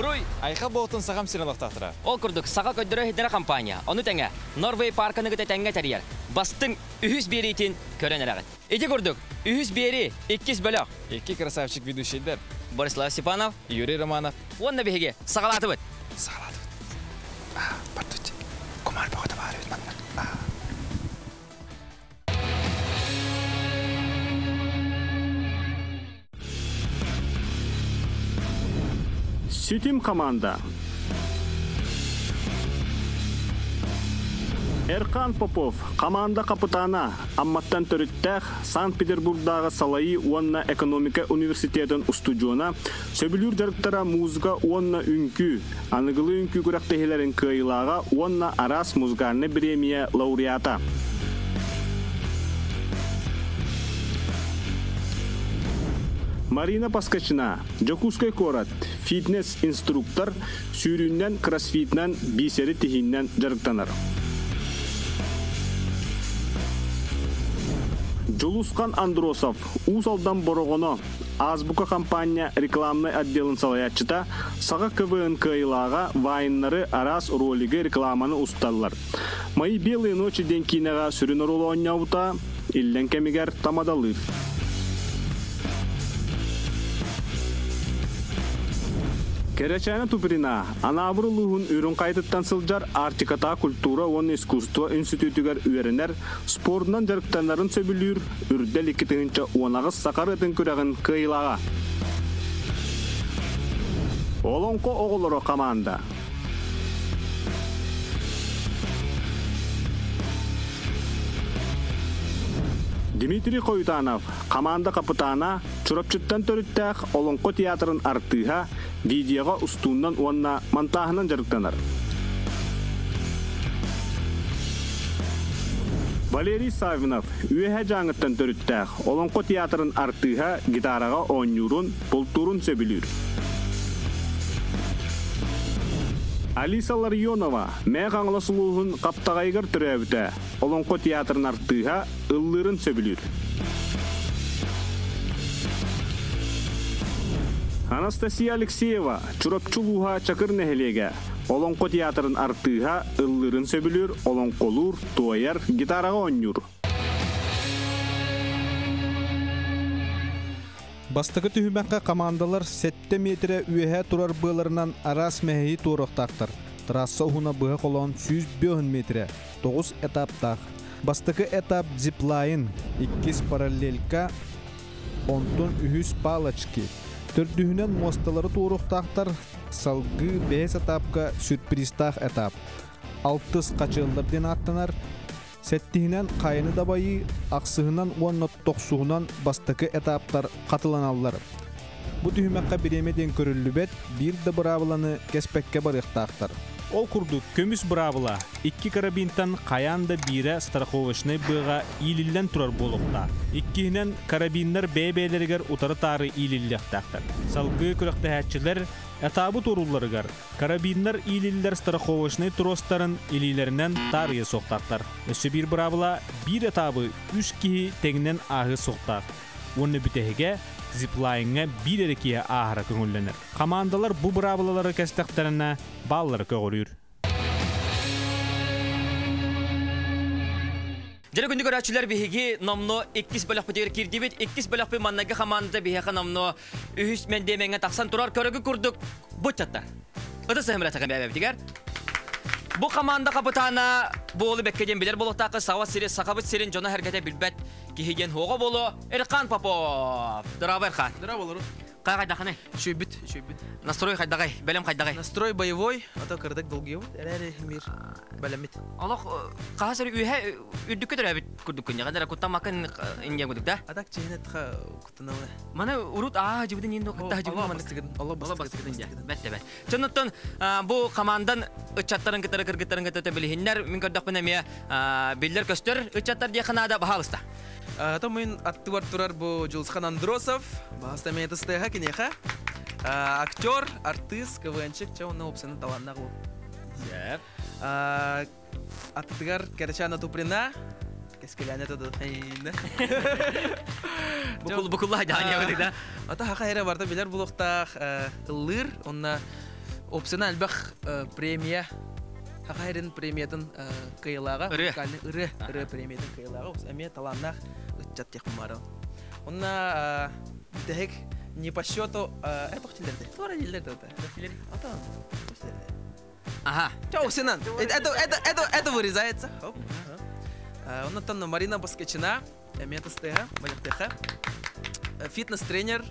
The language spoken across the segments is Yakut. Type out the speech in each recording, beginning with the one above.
Уруй! Айха буолтун Сахам сирин олохтоохторо. Ол курдук, Саха көрдөрөр-иһитиннэрэр компания, ону тэҥэ, Норвей парканы кытта тэҥҥэ тэрийэр бастыҥ үһүс биэриитин көрөн эрэҕит. Ити курдук, үһүс биэрии, иккис бөлөх. Икки красавчик ведущийдэр. Борислав Степанов. Юрий Романов. Уонна биһиги саҕалаатыбыт. Саҕалаатыбыт. Бардуччи. Кумаар бөҕөтө баар эбит манна. Ситим команда. Эрхан Попов, команда капитана, Амматтан төрүттээх, Санкт-Петербургдааҕы салайыы уонна экономика университетын устудьуона, сөбүлүүр дьарыктара музыка уонна үҥкүү, аныгылыы үҥкүү күрэхтэһиилэрин кыайыылааҕа уонна араас музыкальнай бириэмийэ лауреата. Марина Паскачина, Дьокуускай куорат, фитнес-инструктор, сүүрүүннэн, кроссфитынан, бисери тиһииннэн дьарыктанар. Дьулусхан Андросов, Уус Алдан Бороҕоно, Азбука хампаанньа рекламнай отделын салайааччыта, Саха КВН кыайыылааҕа вайннары, араас ролигы, рекламаны усталлар. «Мои белые ночи» диэн киинэҕэ сүрүн оруолу оонньообута, иллэҥ кэмигэр тамадалыыр. Кэрэчээнэ Туприна Анаабыр улууһун Үрүҥ Хайатыттан сылдьар Арктикатаа культура уонна искусство институтугар үөрэнэр, спордунан дьарыктанарын сөбүлүүр Үрдэл 2018 саха ырыатын күрэҕин кыайыылааҕа. Олоҥхо оҕолоро хамаанда. Дмитрий Хоютанов, хамаанда хапытаана, Чурапчыттан төрүттээх Олоҥхо театрын артыыһа, видеоҕа устууннан уонна монтааһынан дьарыктанар. Валерий Саввинов Үөһээ Дьааҥыттан төрүттээх Олоҥхо театрын артыыһа гитараҕа оонньуурун, бултуурун сөбүлүүр. Алиса Ларионова Мэҥэ Хаҥалас улууһун Хаптаҕайыгар төрөөбүтэ, Олоҥхо театрын артыыһа, ыллыырын сөбүлүүр. Анастасия Алексеева, Чурапчы улууһа Чакыр нэһилиэгэ, Олоҥхо театрын артыыһа, ыллыырын сөбүлүүр, олоҥхолуур, туойар, гитараҕа оонньуур. Бастакы түһүмэххэ хамаандалар 7 миэтэрэ үөһэ турар быаларынан араас мэһэйи туоруохтаахтар. Трасса уһуна быһа холоон 105 миэтэрэ, 9 этаптаах. Бастакы этап зиплайн, иккис параллелька, онтон үһүс палочки. Төрдүһүнэн муосталары туоруохтаахтар, салгыы бэһис этапка сюрпризтаах этап. Алтыс хачыаллар диэн ааттанар, Сэттиһинэн хайаны дабайыы, ахсыһынан уонна тохсуһунан бастакы этаптар хатыланаллар. Бу түһүмэххэ бириэмэ диэн көрүллүбэт, биир да быраабыланы кэспэккэ барыахтаахтар. Ол курдук, көмүс быраабыла икки карабинтан хайаан да биирэ страховочнай быаҕа иилиллэн турар буолуохтаах. Иккиһинэн, карабиннар бэйэ-бэйэлэригэр утары-таары иилиллиэхтээхтэр. Салгыы күрэхтэһээччилэр этабы туоруулларыгар Карабиннар иилиллэр страховочнай тростарын илиилэринэн таарыйа суохтаахтар. Өссө биир быраабыла биир этабы үс киһи тэҥинэн ааһыа суохтаах. Уонна бүтэһигэ зиплайҥҥа биир эрэ киһи ааһара көҥүллэнэр. Хамаандалар бу быраабылалары кэстэхтэринэ бааллара көҕүрүүр. Дьэ күндү көрөөччүлэр биһиги номно иккис бөлөхпүтүгэр киирдибит. Иккис бөлөхпүт маннайгы хамаандата биһиэхэ номно үһүс мэндиэмэҥҥэ тахсан турар көрөгү курдук буччаттар. Ытыс сыһымыра бэбэбитигэр. Бу команда капитана буолу бэккэ диэн билэр буолуохтаахха Саха сири Сахабыт сирин дьоно сэргэтэ билбэт киһи диэн хуоҕа буолуо Эрхан Попов. Здорово, Эрхан. Здорово, Лору. Кай хайдаханы? Үчүйбүт, үчүйбүт. Настрой хайдагай, бэлэм хайдагай? Настрой боевой, а то кырдык долгуйабыт, эрээри мир бэлэммит. Олох хаһа сир үөһэ үрдүккэ төрөөбүт курдук күннэҕэ дара куттаммаккын инге курдук да? А так чиһин этха куттанабы. Маны урут аа жибитин иин кытта жибитин бастыгын, оло бастыгын бэт бэт. Чоннуттан бу командан ыччаттарын кытары кыргыттарын кытары билиһиннэр мин көрдөхпүнэ эмиэ биллэр көстөр ыччаттар диэхэ наада баһаалыста. То мин аттыбар турар бу Дьулусхан Андросов, баһаста эмиэ тыстыаха киниэхэ. Актер, артыыс, КВНчик, чэ онно опсаны талааннаах ол. Сеп. Аттыгар Кэрчана Туприна, кэскилээнэ туду. Букул букулла дьааньабыт да. Ата хаха эрэ барда билэр булуохтаах ыллыыр, онна Опсына элбэх премия Саха сирин премиятын кыайыылааҕа, музыкальный ырыа, ырыа премиятын кыайыылааҕа, эмиэ талааннаах ыччат диэх бумаары. Онна бүтэһик не по счету этох дилерде. Туора дилерде это. Ата. Ага. Чао, Синан. Это, это, это, это вырезается. Хоп. Оннотон Марина Баскачина, эмиэ тастыха, баляктыха. Фитнес-тренер,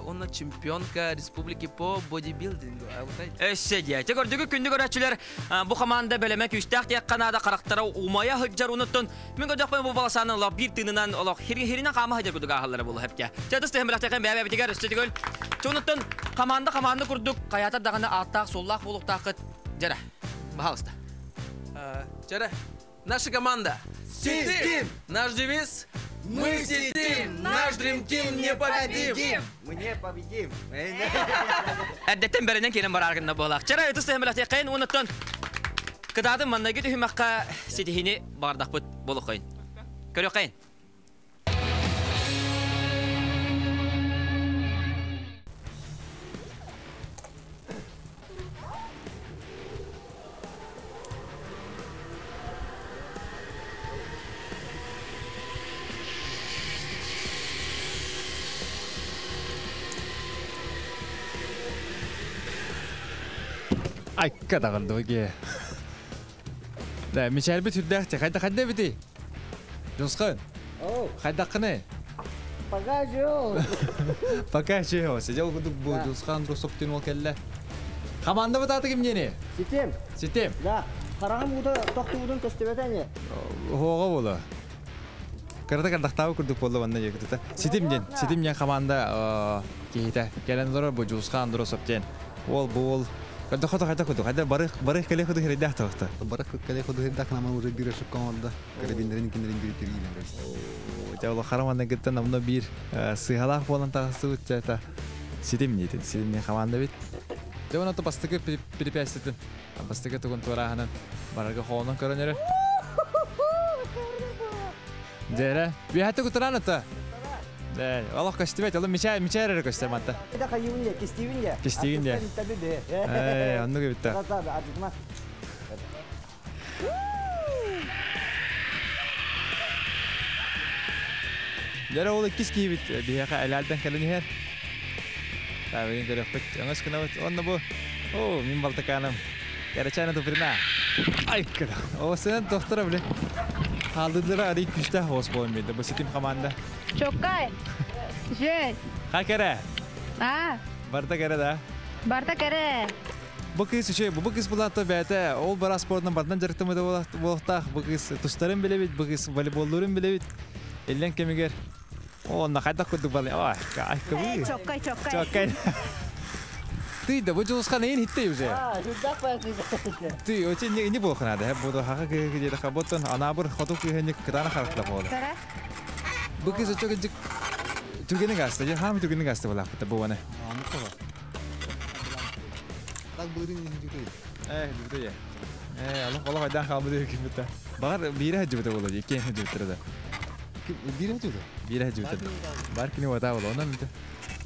Онно чемпионка республики по бодибилдингу. Өссө дии. Те көрдүгү күндү көрөөччүлэр бу команда бэлэмэ күүстээх диэххэ наада харахтара умайа сылдьар унуттун мин көрдөхпүн бу баласааны олох биир тыынынан олох хиринэн хаама сылдьар курдук ааһаллара буолуо хэпкэ. Чэ тыс тыһын бэлэхтэхэн бэйэ-бэйэбитигэр өссө төгүл. Чонуттан команда команда курдук хайаатар даҕаны ааттаах-суоллаах буолуохтааххыт. Дьэрэ, баһаалыста. Дьэрэ, Наша команда Ситим! Наш девиз Мы ситим! Наш Dream Team непобедим! Мы не победим! Эрдэттэн бэринэн киирэн барааргынна буолаах. Чара ытыс тэһэмэлэхтиэххэйин уонуттан кытаатын маннайгы түһүмэххэ ситиһини баҕардахпыт буолуоххайын. Көрүөххэйин. Айка даҕан Да, мичээрбит үрдээх те хайда хайда бити? Жосхан. Хайдаккыны? Пока жил. Пока жил. Сидел кудук бу Жосхан Русов тин ол келле. Команда бытаты кимнени? Ситим. Ситим. Да. Хараҕым уута тохтубутун көстүбэтэ Хоҕа буола. Кырата кардахтаабы курдук буолла манна дьекытыта. Ситим ден, Ситим ден команда киһитэ. Кэлэн олорор бу Жусхан Андросов диэн. Ол бу ол Көрдөхө хайда кудук. Хайда барых барых кэле кудук хирдэх тахта. Барых кэле кудук хирдэх наман уже бир ошибка оңордо. Карабиннерин киндерин бир тиргилен. Жа ол харамандан кыттан намно бир сыһалаах буолан тахсыбыт жата. Ситим ниетин, ситим не команда бит. Жа оны бастыкы препятствиетин. Бастыкы тугун туараханан барарга хоонон көрөнөрө. Жere, бихаты кутуран ата. Да, Аллах көстүбэт, олы мича мича эрэ көстөр манта. Это хайуун я, кистивин я. Кистивин я. Э, оннук эбит. Жere ол иккис киибит биһиэхэ элээлден кэлин иһэр. Таабыгын көрөхпүт. Өҥөс гынабыт. Онно бу. О, мин балтаканым. Кэречээнэ туприна. Ай, кыда. О, сен доктора биле. Халдыдыра ари күстә хос болын бейді. Бу ситим команда. Чоккай. Жей. Ха кере. А. Барта кере да. Барта кере. Бу кыз үче, бу кыз булатта бәтә, ол бара спортның бардан жарыктымы да болақтақ, бу кыз тустарын билебит, бу кыз волейболларын билебит. Эллен кемигер. О, на хайда кудук балы. Ой, ай, кыбы. Чоккай, чоккай. Чоккай. Ты да бу жулусхан эйн хитте уже. Ты очень не не плохо надо. Буду хака где-то хаботан, ана бір хоту кыһыник кытана харахта болду. Бу кыз өчө жик түгенең аста, же хам түгенең аста була бу вана. Так былырын жүгүтөй. Э, жүгүтөй. Э, алла алла хайдан хамы дип кимбитте. Бар бире жүгүтө болду, эки жүгүтө да. Бире жүгүтө. Бире жүгүтө. Бар кини вата болду, онан бите.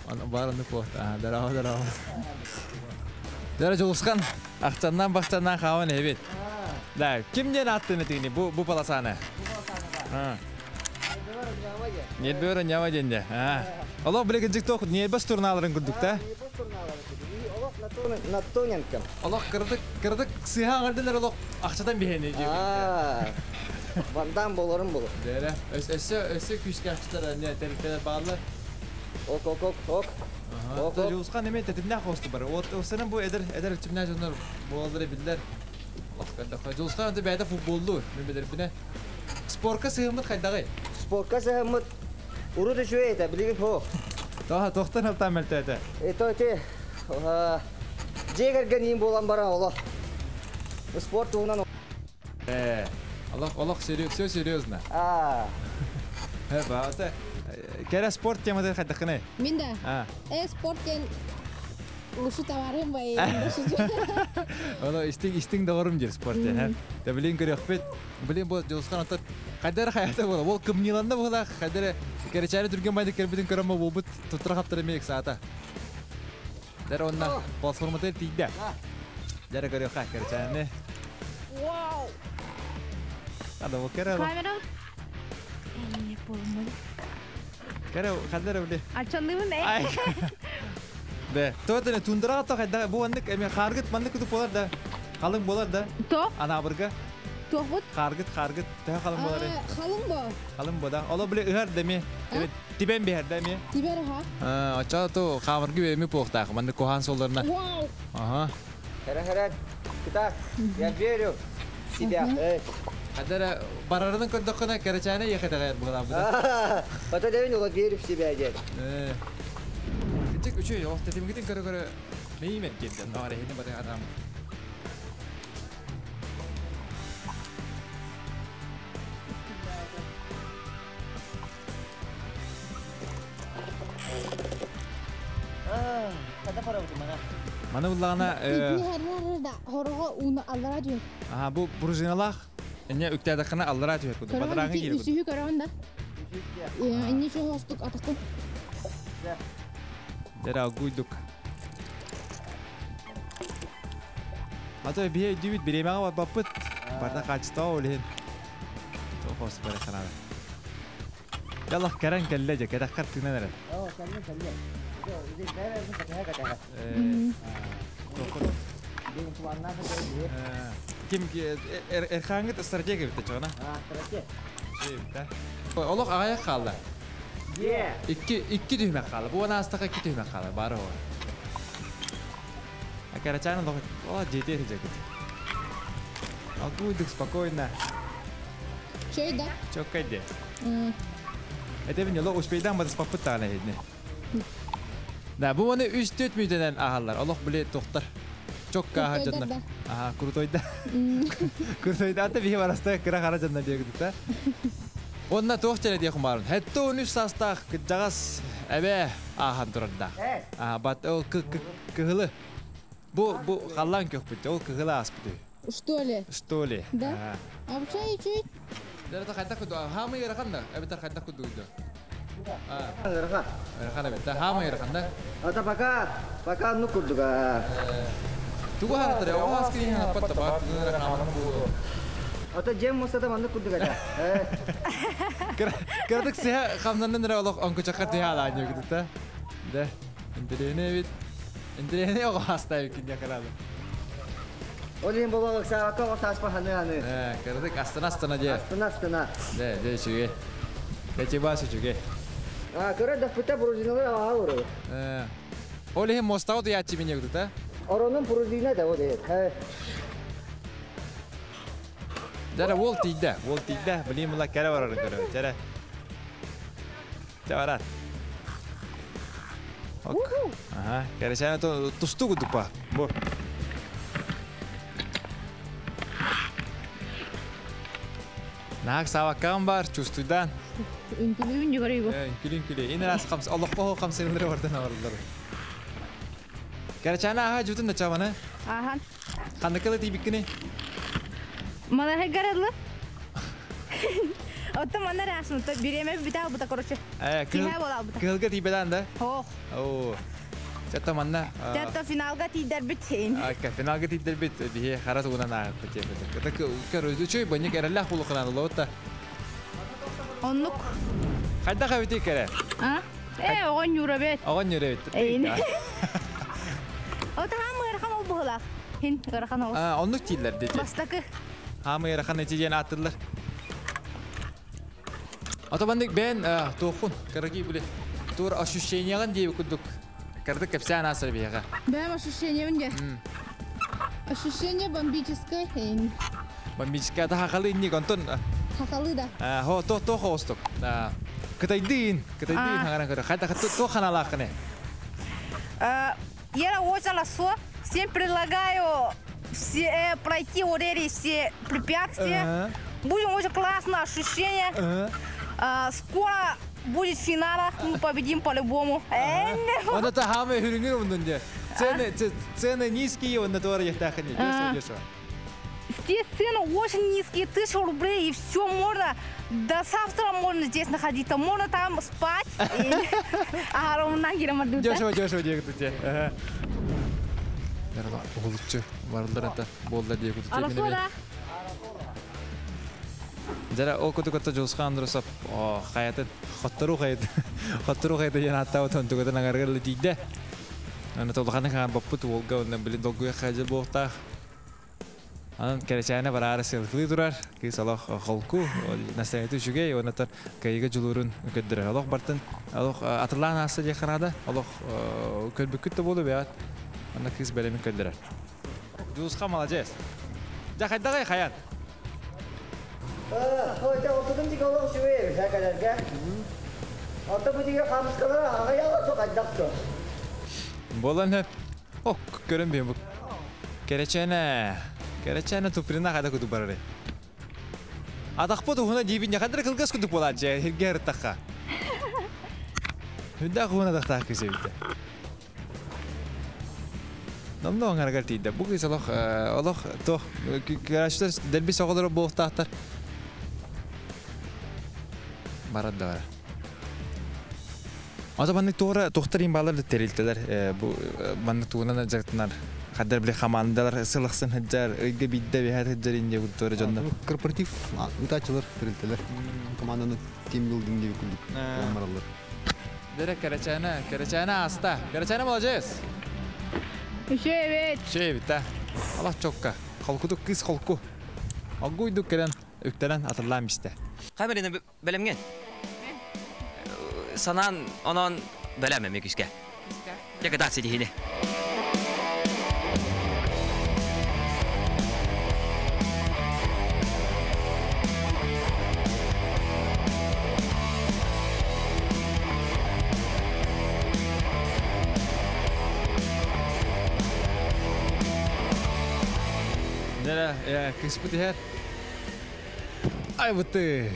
Аны бар аны кот. А, дарава дарава. Дара жолускан, акчандан бакчандан хаван эбит. Да, кимден аттыны тигини бу бу полосаны? А. Нетбөрө нява денде. А. Олох билеген жик тох небес турналарын күрдүк та. На тоненьком. Олох кырдык кырдык сыха аңырдылар олох акчадан бихени жеп. А. Вандан болорум болор. Дәрә, өсө өсө күчкә акчалар не тәртәләр баалы. Ок ок ок ок. Ок. Жулускан неме тетимнә хосты бар. Вот осының бу эдер эдер тимнә жоннор болдыры билдер. Ох, канда Жулускан анда бәйдә футболду. Мен билер бине. Спортка сыгымыт кайдагы? Спортка сыгымыт уруду шуэ билигин хо. Таха тоқтан алтан мөлтәтә. Это те жегерген им болан бара оло. Спорт туунан. Э, Аллах, Аллах, все серьезно. А. Э, ба, это Кәрә спорт темада хайдакыны. Мин да. А. Э, спорт кен лучше товарым бай. Аны истиң истиң дагырым жер спорт ха. Да билин көрөкпет. Билин бу жолскан атар. Кайдар хаята була. Ол кымниланда була. Кайдар керечәре түрген байды кербитин көрөмө болбут туттура хаптыр эмек саата. Дэр онна платформата тиийдэ. Дэр көрүөххэ кэрчээни. Вау! Ада бу кэрэ. Камера. Не помню. Кэрэ хаддар биле. Ачанлыбын э. Де, тоотene тундра та хайда бу аннык эме харгыт маннык кутуп болар да. Халың болар да. То? Анабырга. Тоғыт? Харгыт, харгыт, тә халың болар. Халың бо. Халың бо да. Ало биле ыһар деме. Тибен бихер деме. Тибер ха. Ача то хамыргы эми похтах, маннык кохан соларына. Вау! Ага. Хара-хара, кытак, я верю в себя. Хадара барарының көрдөккөнө керечәне ехетеге була бу. Ата дәвин ола верю в себя дед. Тик үчү yok тетимгитин көрө көрө меймет келди. Нары хини бары адам. Мана буллагана Хорого уна аллара жүйет. Аха бу пружиналах эне үктәдәккәне аллара түһәт куду. Бадраңы кире. Үсүһү көрөөн да. Инни şu хостук атакын. Дера гуйдук. Ата бие дүйбит биремега баппыт. Барда качта олин. Тохос баре ханада. Ялла каран келле же кара картына нere. О, кәлле кәлле. Ким эрхаңыт стратегия битте чогона? Стратегия. Олох агая калды. Икки икки düğme kaldı. Bu ana astaka iki düğme kaldı. Бары о. А карачаны лох о жете жекет. Алгуйдук спокойно. Чөй да. Чок кайде. Это бин лох успейдан бадыс папыт тагына хедне. Да, бу оны 3-4 мүденен ахаллар. Олох биле токтар. Чок каха жанна. Аха, крутойда. Крутойда ата бихи бараста кыра хара жанна дегдик да. Онна тоқ теле дия хумарын. Хәтті 13 састақ жағас әбе ахан тұрында. А, бат ол кыһылы. Бу бу халлан көк бит, ол кыһылы ас бит. Что ли? Что ли? Да. А вообще чуть. Дәрі қайда күді, хамы ерахан да, әбетер қайда күді үйді. Ерахан. Ерахан әбет, хамы ерахан да. Ата пока, пока ну курдуга. Тугу харатыр, о аскери хана патта бак, хамы бу. Ата жем мустата манны курдуга да. Кырдык сеha хамнанын ра олох онку чакар теха ала аньо күдүк Да. Интирене бит. Интирене ого хаста бит киня карады. Олин бола сака о таспа ханы ханы. Э, кырдык астана астана же. Астана астана. Да, да чүге. Да чеба чүге. А, көрө да пута пружиналар ага уру. Э. Олин мостау да ячи мине күдүк да. Оронун пружина да о дейт. Жара ол тиде, ол тиде, билим мула кәрі барарын көрі. Жара. Жара. Ок. Ага, кәрі сәне тусту күдік па. Бу. Нақ сабаккан бар, чувствуйдан. Үнкүлүн жүгөрү бу. Үнкүлүн күлү. Ин рас камс, Аллах камсырындыры бартан аварлар. Кәрі сәне аха jutun да чабаны. Ахан. Қандыкылы тибиккини? Мана гарадлы. Отто мана расмы, то биреме бита бута короче. Э, Тиһэ була бута. Кылга тибедан да? Ох. О. Жатта манна. Жатта финалга тидер бит. Ака финалга тидер бит. Бихе хара тугунан аа бит. Это короче, чөй банник эреллах булукынан лота. Оннук. Хайда хабити кере. А? Э, огон юрабет. Огон юрабет. Эйн. Ота хам ырхан ол бугулак. Хин ырхан ол. А, оннук тийлер дети. Бастакы. Хамы ырхан этижен аттылар. Ата бандык бен тоқун караги биле тур ощущенияган деп күдүк. Кардык кепсән асыр бияга. Бәм ощущение үнде. Ощущение бомбическое. Бомбическое та хакалы инник онтон. Хакалы да. Хо то то хостук. Кытайдын, кытайдын хангаран көрө. Хайта то ханалакыны. Я очень ласо. Всем предлагаю все пройти вот эти все препятствия. Будем очень классно ощущение. Скоро будет финал, мы победим по-любому. Он это хамы хүрүнгүр мундун же. Цены цены низкие, он на туар яхтахани. Дешево, дешево. Здесь цены очень низкие, 1000 рублей, и все можно. До завтра можно здесь находиться, можно там спать. Дешево, дешево диэки тут. Уһулуччу барылар это болла диэки тут. Жара ол куту котто Жулсхан Андросов хаятын хоттору хайт хоттору хайт диэн аттаабыт онтугутун аҥарыгар тиийдэ. Аны толханы хаан баппыт уолга онно билин долгуя хаажыл буохтаах. Анан кэречээнэ бараары селфи турар, кыыс олох холку, настроениета үчүгэй, оннотон кыайыыга дьулуурун көрдөрөр. Олох бартын, олох атылаан аасса диэх ханаада, олох көрбүккүт да буолу бэҕэт. Онно кыыс бэлэмин көрдөрөр. Дьулусхан маладьыас. Дьэ хайдаҕый хайан? Хойта отутун тиги олох үчүгэй эбит кэлэргэ. Ото бу тиги хамскалара аҕыйаҕа со хайдах то. Буолан хөп. Ок, көрөн биһим бу. Кэрэчээнэ. Кэрэчээнэ туприна хайда кудук барары. Атахпыт уһуна диибин хадыр кылгас кудук буолааччы хирге ырыттахха. Хүндэ уһуна тахтаах кыыс эбитэ. Номно оҥаргар тиийдэ. Бу кыыс олох олох туох көрөөччүлэр дэлби соҕолоро буолуохтаахтар. Барар да бара. Ата маннык туора туохтар имбалар тэрилтэлэр бу маннык тугунан дьарыктанар хаддар били хамаандалар сылахсын сылдьар ыйга биирдэ биһэт сылдьар инде туора дьоннор. Корпоратив ыытааччылар тэрилтэлэр команданы тимбилдинг диэби курдук бараллар. Дere Кэрэчээнэ, Кэрэчээнэ ааста. Кэрэчээнэ молодец. Үчүгэй. Үчүгэй эбит да. Алах чокка. Холкутук кыыс холку. Оггуйдук кэлэн үктэнэн атыллаан бистэ. Камераны бэлэмҥин? Санаан онон бэлэм эми күскэ. Дьэ кытаат ситиһини. Дьэ, кыыспыт иһэр. Ай бытты.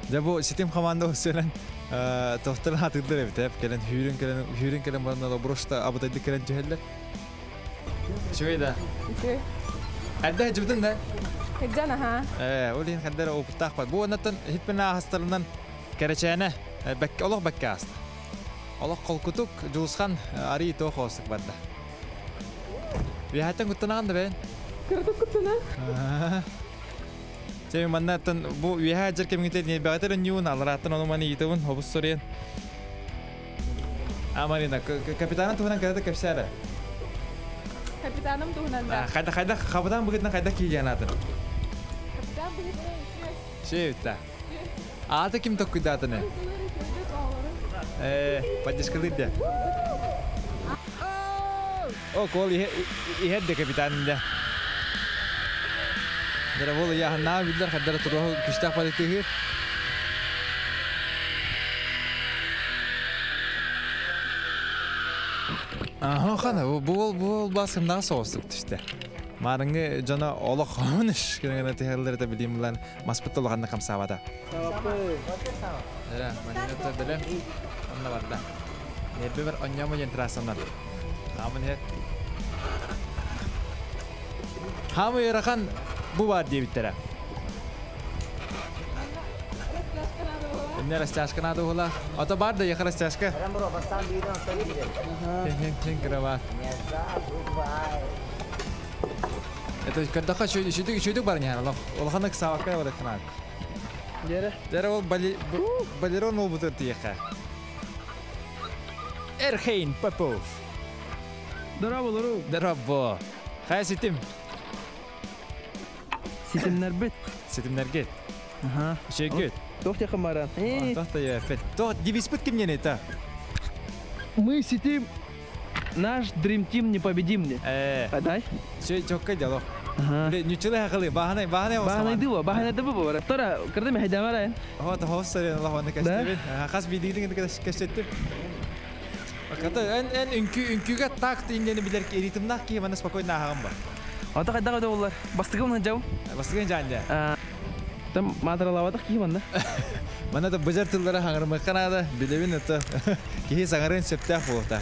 Дьэ бу ситим команда өссөнөн тохтор хатыыллар эбит эп кэлэн хүүрүн кэлэн хүүрүн кэлэн баран просто абытайды кэлэн түһэллэр. Үчүгэй да. Үчүгэй. Хайда жыбытын да? Хеджан аха. Э, ол иһин хаддар опыттаах бар. Бу оннаттан хитпин аахастарынан кэрэчээнэ бэкке олох бэкке ааста. Олох холкутук Дьулусхан арий туох оосук барда. Биһаттан куттанаҕын да бэйэн? Кыратык куттана. Чэ маннаттан бу үөһээ дьэр кэмҥитэ ньиэрбэҕитэр өнньүүн аларааттан ону маны ыйытабын хобус соруйан. А Марина, капитанын туһунан кэрэтэ кэпсээрэ. Капитаным туһунан да. Хайда хайда капитан быһыытынан хайда киирген атын? Капитан быһыытынан Шеютта. Аата ким токкуйдаатыны? Э, поддержкалыыр да. О, кол иһэр да капитан да. Дара бол яһаннаа биллэр хаддара туруһу күстээх балыктыһыр. Аха хана бу бу басымнаа соғыстык түстэ. Марыңы жона олох хоныш кенегене тиһэллэр это билим булан маспыт толоҕанна хамсаабата. Эра, Марина билем. Онна барда. Нербе бар оньяма ден трассанан. Хамын хет. Хамы ырахан бу бар диэбиттэрэ. Эмне растяжка надо было. А то бар да ехала растяжка. Хен кровать. Это когда хочу шүдүк бар не алох. Олханак савакка бар ханат. Дere. Дere ол балерон ол бутыр тиеха. Эрхейн Попов. Здорово, лору. Здорово. Хай ситим. Ситимнер бит. Ситимнерге. Ага. Шегет. Туох тиэхэ баран. Тохта я фет. Тох девизпит ким не это? Мы ситим. Наш Dream Team непобедим не. Э. Подай. Че чокка дело. Ничего хали бахана бахана Бахана дыва, бахана дыва бара. Тора, кырды ме хайдамара. Хо та хос сары Аллах ванна кәстебин. Хас бидигин кәстеттим. Аката эн эн үнкү үнкүгә такт индени билер ки ритмнах ки мана спокойно ахагам бар. Ата кайда кайда болар. Бастыгым жау. Бастыгын жан Там мадралавадық ки манда. Мана да быжар тыллара хаңырмы канада билебин это. Кихи саңарын септях болта.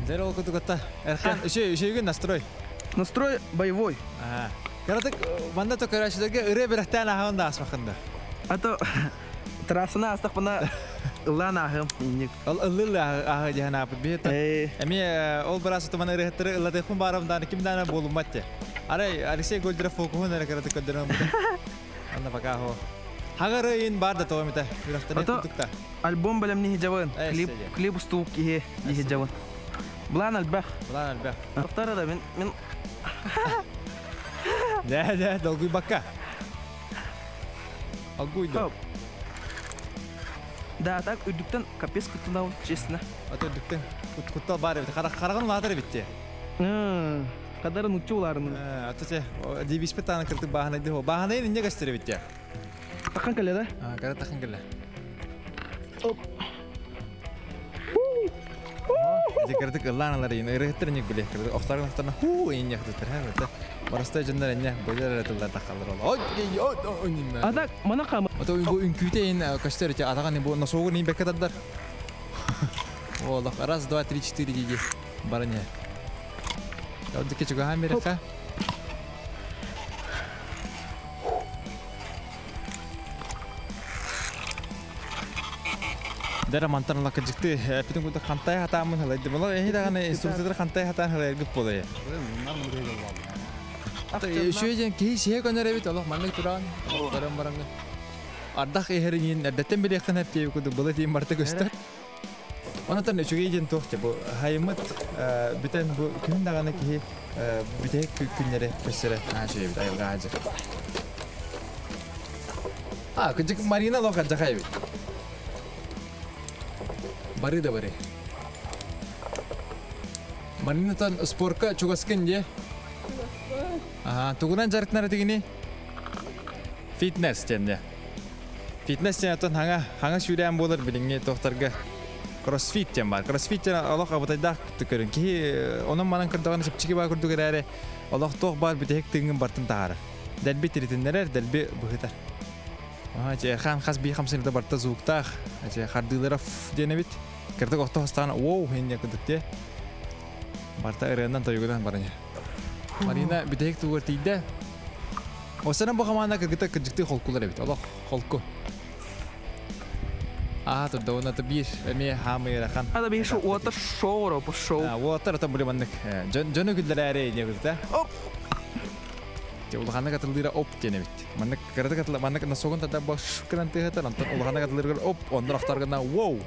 Дер ол кутугатта. Эрхан, үшө үшөгүн настрой. Настрой боевой. Кыратык манна то көрөөччүлэргэ ырыа бэлэхтээн ааһан да аасмахында. А то трассаны аастахпына ыллаан ааһым инник. Ол ыллыл ааһы диһан аапыт биһи Эми ол барас туман ырыһыттары ылладыхпын баарам дааны ким даана буолуммат те. Арай Алексей Гольдеров фокуһун эрэ кыратык көрдөрөн бу. Анна пока хо. Хагары ин бар да тоомита. Үрөхтөрө курдукта. Альбом бэлэмни хижабын. Клип клип устуук киһи хижабын. План элбэх. План элбэх. Тохтор да мен мен Да, да, долгуйбакка. Алгуйда. Да, так үрдүктен капец куттанабын, честно. Ата үрдүктен куттал бар эбит. Харагын улаатар эбит те. Кадарын учу уларын. Ата те, дебиспет тааны кыртык бааһынайды. Бааһынайын инне көстөр эбит те. Тахан кэлэ да? Кара тахан кэлэ. Оп. Декардык ыллаан алар ин ырыһыттар инник биле. Охтаргын охтарна хуу ин яхтыттар ха бата. Барастай дьоннор инне бойлар эрэ тыллар тахаллар ол. Ой ой ой Ата мана кама. Ата бу үҥкүүтэ ин көстөр ити атаган бу носогун ин бекке тардар. Олох раз, два, три, четыре диди барыня. Оддуке чугахан берекка. Дара мантан лакыжыкты бүтүн курдук хантай хатаамын хылайды. Була эһи даганы инструктордар хантай хатаан хылайгып болая. Үчүгэй диэн киһи сиһэ көнөр эбит олох маннык тураан баран баран ардах иһэрин эрдэттэн билиэххин эптиэби курдук былы тиин барта көстөр. Онотон үчүгэй диэн туох те бу хайыммыт бүтэн бу күн даҕаны киһи бүтэһик күннэри көссөрө аа үчүгэй эбит айылҕа аадьы. А, кыдьык Марина лох адьахай эбит. Бары да бары. Маринатан спортка чугаскын де? Ага, тугунан жарыктынар этигини? Фитнес тенде. Фитнес тен отон хаңа хаңа сүүрään болар билиңе тохтарга кроссфит тен бар. Кроссфит тен олох абытайдаах көрүн. Киһи онон манан кырдаганы чэпчики баа курдук эрээри олох туох баар бүтэһик тыыҥын бартын таһаарар. Дэлби тиритиннэрэр, дэлби быһытар. Хан хас бии хамсыырда барта звуктаах, хардыылара диэн эбит. Кырдык охто хостаан воу хинне кырдык те. Барта ырыанан тойугунан барыня. Марина бүтэһик тугар тиийдэ. Осанан бу хамаана кыргыта кырдьыкты холкулар эбит. Олох холку. Аа турда уонна биир эмиэ хаамый ыарахан. Ада биир шоу уота шоу бу шоу. Уоттар ата били маннык дьону күллэрээри диэ кырта. Оп. Те улаханнык атылыыра оп диэн эбит. Маннык кыратык атыла маннык носогун тада баш кынан тыһатар онтон улаханнык атылыыргар оп оннор охторгына воу.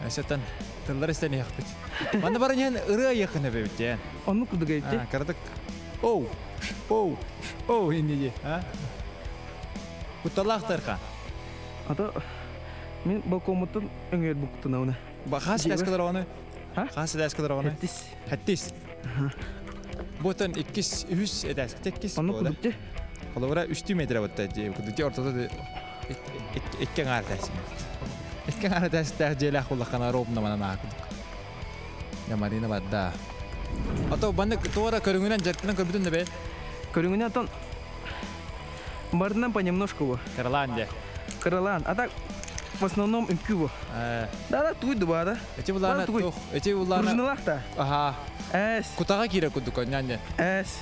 Эсэтэн тыллар истэн иһэхпит. Манна баран иһэн ырыа иэххин эбэбит диэн. Оннук курдук эбит. Кыратык оу оу оу инни а? Кутталаахтарха. Ата мин балкоммуттан өҥөр буктунауна. Хас дәскалар оны? Хас дәскалар оны? Хеттис. Хеттис. Ботан иккис үс эдәс. Теккис. Оннук курдук те. Холобура үстүү метр ботта же курдук те ортодо икки аңар тәс. Икки аңар тәс тәх желах улахана ровно манан аакудук. Я Марина бадда. Ато баннык туора көрүңүнөн жаркынан көрбүтүн да бе. Көрүңүнөн атон барынан понемножку бу. Кыралаан де. Кыралаан. А так в основном үҥкүү бу. Да, да, туй дуба да. Эти булана тух, эти булана. Пружиналах та. Аха. Эс. Кутаға кире кудук нянде. Эс.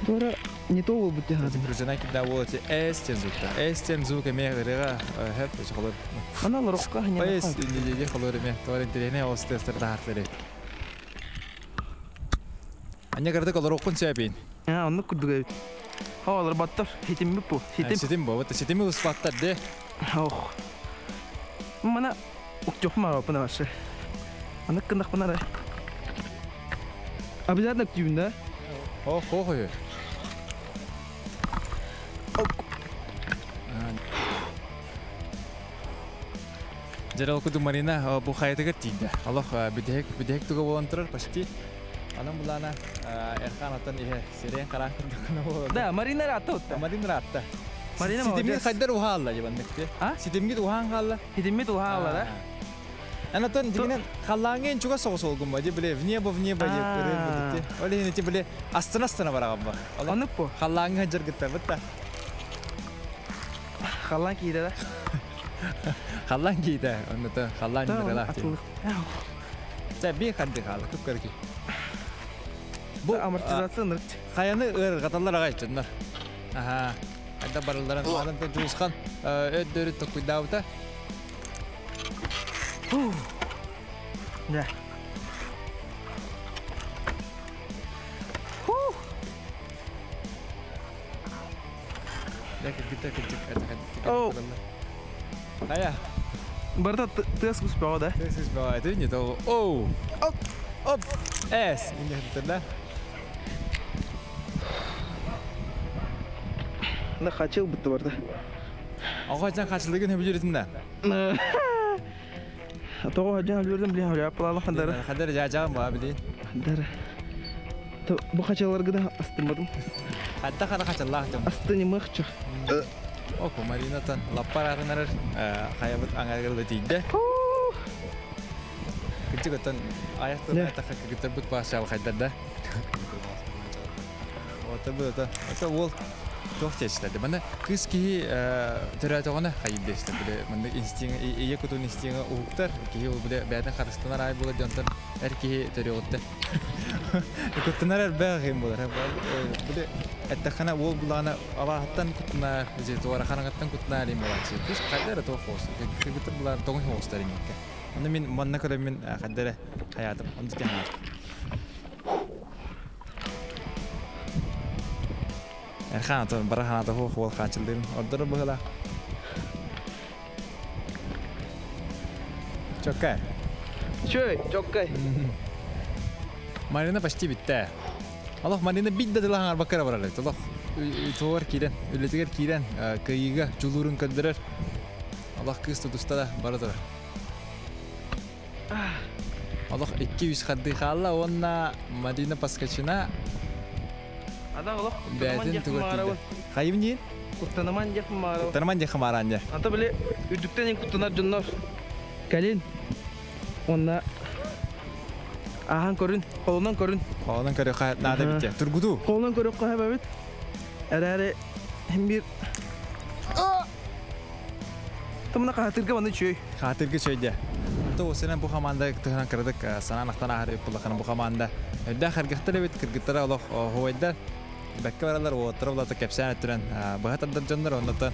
Дора не то бол бутте хазы. Пружина кида бол эти эс тен звукта. Эс тен звук эме гырыга хэп эти холор. Ана лорокка не. Эс не не холор эме. Товар интересне ос тестер тахарлары. Аня кырдык олороккун сөбин. А, онну кудук. Олар баттар, хитим бу, хитим. Ситим бу, вот ситими успаттар де. Ох. Мана уктёхма бапына башы. Аны кындак бына да. Обязательно күтүбүн да. Ох, ох, ох. Жарал куду Марина бу хаятыгар тиийдэ. Олох бүтэһик бүтэһик туга буолан турар почти. Анан булана Эрхан аттан иһэ сирен караан курдуккуна буолар. Да, Марина ратта утта. Марина ратта. Марина Ситимгит хайдар уһаалла дебаннык те. Ситимгит уһаан хаалла. Ситиммит уһаалла да. Анатон дигинен халлааңын чуга соҕус олгумба ди биле в небо в небо деп көрөр будут. Ол иһин ити биле астына астына бараҕамба. Онук бу. Халлааҥҥа жаргытта бытта. Халлаан киирэ да. Халлаан киирэ. Оннута халлаан ныралаах. Чэ, би ханды хаала, күп көрүки. Бу амортизация нырт. Хайаны ыргаталлар агай чыннар. Аха. Айда барылларын марын жуусхан өддөрү токуйдаабыта. Да. Оу. Ая. Барда тес успела, да? Тес успела. Это не то. Оу. Оп. Оп. Эс. Не да? На хачыл бітті барда. Ага, жан хачылыгын хөбү жүрүтүн да. Тоҕо хадьан өлүөрдүм билин хөлөп булалы хандары. Хандары жаа ба билин. Хандары. Бу хачаларга да астымадым. Хатта хана хачаллаах жам. Астыны мыхчы. Око Маринатан лаппар арынарар хаябыт аңаргылды тиийдэ. Кырдьык оттон аяктан айтахха кыргыттарбыт баашаабы хайдарда. Ото бу ото ото уол туох диэчилэрдэ. Манна кыыс киһи төрөөтөҕүнэ хайыр диэчилэр. Бile маннык инстинкт ийэ кутун инстинкт уһуктар. Киһи ол бile бэйэтин харыстанар аай буолар дьонтон эр киһи төрүөҕүттэн. Куттанар элбэх им буолар. Бile эттэххинэ уол булаана абааһыттан куттанар, же туора хараҥаттан куттанар им буолааччы. Кыыс хайда эрэ туох хоос. Кыргыттар булаар тоҕун хоостар иҥиккэ. Онно мин манна көрөммүн хайда эрэ хайаатым. Онно тиһэн Эрхан ато бара ханата хуох уол хаачылдыын ордоро быһыла. Чоккай. Чөй, чоккай. Марина почти бүттэ. Олох Марина бит да дылаһаҥар баккара барар. Олох туор киирэн, үлэтигэр киирэн, кыайыыга дьулуурун көрдөрөр. Олох кыыс тутуста да бара турар. Олох 2-3 хардыы хаалла уонна Марина Паскачина бэйэтин тугар тиийдэ. Хайым диин? Куттанаман диэх маарабын. Куттанаман диэх маараан дьэ. Ата били үрдүктэн куттанар дьоннор кэлин уонна ааһан көрүн, холунан көрүн. Холунан көрүөххэ наада бит Тургутуу. Холунан көрүөххэ эбит. Эрээри хим бир Тымна хаатырга маны чөй. Хаатырга чөй дьэ. То осенен бу команда тыһынан кырадык санаан ахтан аһары ыппылахана бу команда. Өйдөөх харгыхтар эбит кыргыттара олох хуайдар. Бэккэ баралар уоттара булата кэпсээн өттүнэн быһа тардар дьоннор оннотон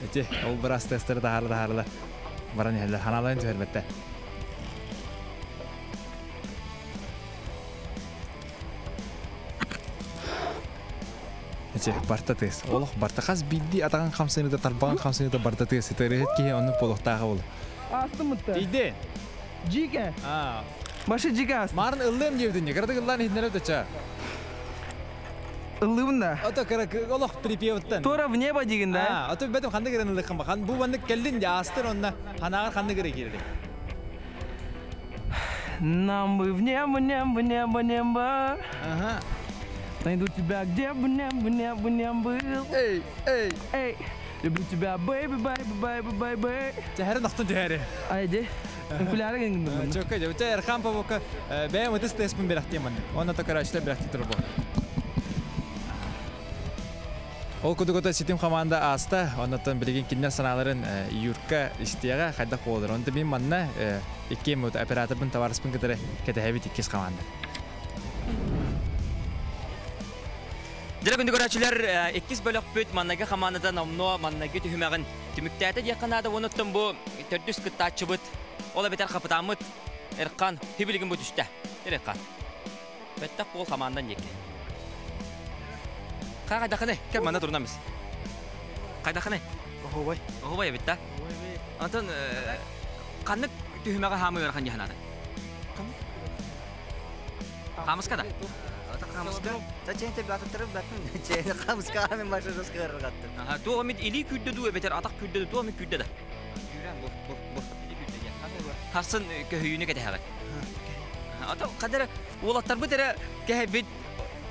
эти ол быраас тестері таһаарла таһаарла баран иһэллэр ханааларын түһэрбэттэр. Эти барта тыас. Олох барта хас биирдии атаҕын хамсаныыта тарбаҕын хамсаныыта барта тыас. Ытырыһыт киһи оннук буолуохтааҕа буолуо. Астым мытта. Тиийди. Жике. Аа. Башы жике астым. Марын ыллыам диэбитин кыратык ыллаан иһитиннэрэ өтөчө. Ыллыыбын да. Ото кыра олох припевыттан. Тура в небо дигин да. Аа, ото бэтим ханнык ырын ыллыххын ба. Бу маннык кэллин дьэ астыр онно ханааҕар ханнык ыры киирэрий? Нам бы в небо, небо, небо, небо. Ага. Найду тебя, где бы небо, небо, не был. Эй, эй. Эй, люблю тебя, бэйби, бэйби, бэйби, бэйби. Түһэри нохтун түһэри. Айди. Үҥкүлээри гыҥным. Чөккө, дьэ, Эрхан Павока бэйэм ытыс тыаспын бэлэхтиэм маннык. Онно токарааччылар бэлэхтии турар буолар. Ол кудугута ситим команда ааста, оннотон билигин кинилэр санааларын Юрка истиэҕэ хайдах буолар. Онто мин манна иккиэн операторбын табаарыспын кытары кэтэһэбит иккис команда. Дьэ күндү көрөөччүлэр, иккис бөлөхпүт маннайгы хамаандата номнуо маннайгы түһүмэҕин түмүктээтэ диэххэ наада. Онуттан бу төрдүс кыттааччыбыт, ол эбэтэр хапытааммыт Эрхан хибилигин бу түстэ. Эрхан. Бэттэх буол хамаандан диэки. Хайдахыны? Кэл манна турунамыз. Хайдахыны? Оһуобай. Оһуобай эбит да? Антон ханнык түһүмэҕи хаамыы ыарахан дии санаатыҥ? Хаамыска да? Хаамыска. Чээн баттырым баттым. Чээн хаамыска мен башы жестко ыргаттым. Аха, туох эмит илии күүрдэ дуу эбэтэр атах күүрдэ дуу, туох эмит күүрдэ да? Күүрэн бу бу бу. Илии күүрдэ диэн. Харсын көһүйүүнү кэтэһэҕит. Ото хадара уолаттарбыт эрэ кэһэбит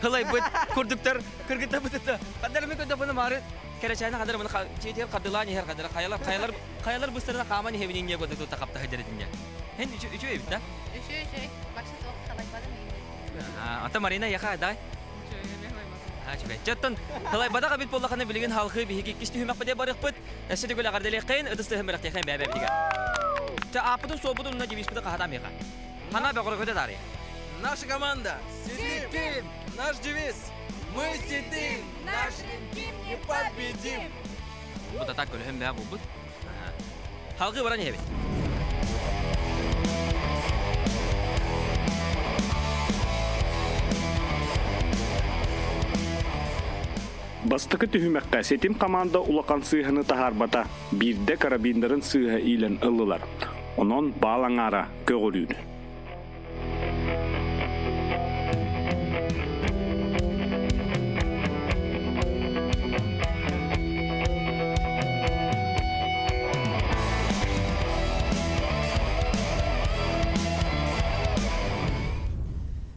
хылайбыт курдуктар кыргыттарбыт это хадара мен көдө мары кэрэчээни хадара маны чиэтигэр хардылаан иһэр хадара хайалар хайалар хайалар быстарына хааман иһэбин инньэ курдук тутта хапта хадара Эн үчүгэй эбит да? Үчүгэй үчүгэй. Баксы туох халайбадым Ата Марина яха дай. Үчүгэй. Чаттан халайбадах эбит буоллахына билигин халхы биһиги иккис түһүмэхпит барыхпыт. Өссө төгүл эҕэрдэлиэххин, ытыс тыһын бэлэхтиэххин бэбэ биһигэ. Ча ааппытын суолбутун уна девизпити хаһатаам яха. Хана бөҕөргөтө таарыйа. Наша команда Ситим! Наш девиз Мы сидим! Наш не победим! Бу да так көлөһөн бää булбут. Халгы баран иһэбит. Бастакы түһүмэххэ Ситим команда улахан сыыһаны таһаарбата, биирдэ карабиннарын сыыһа иилэн ыллылар. Онон баал аҥаара көҕүрүүр.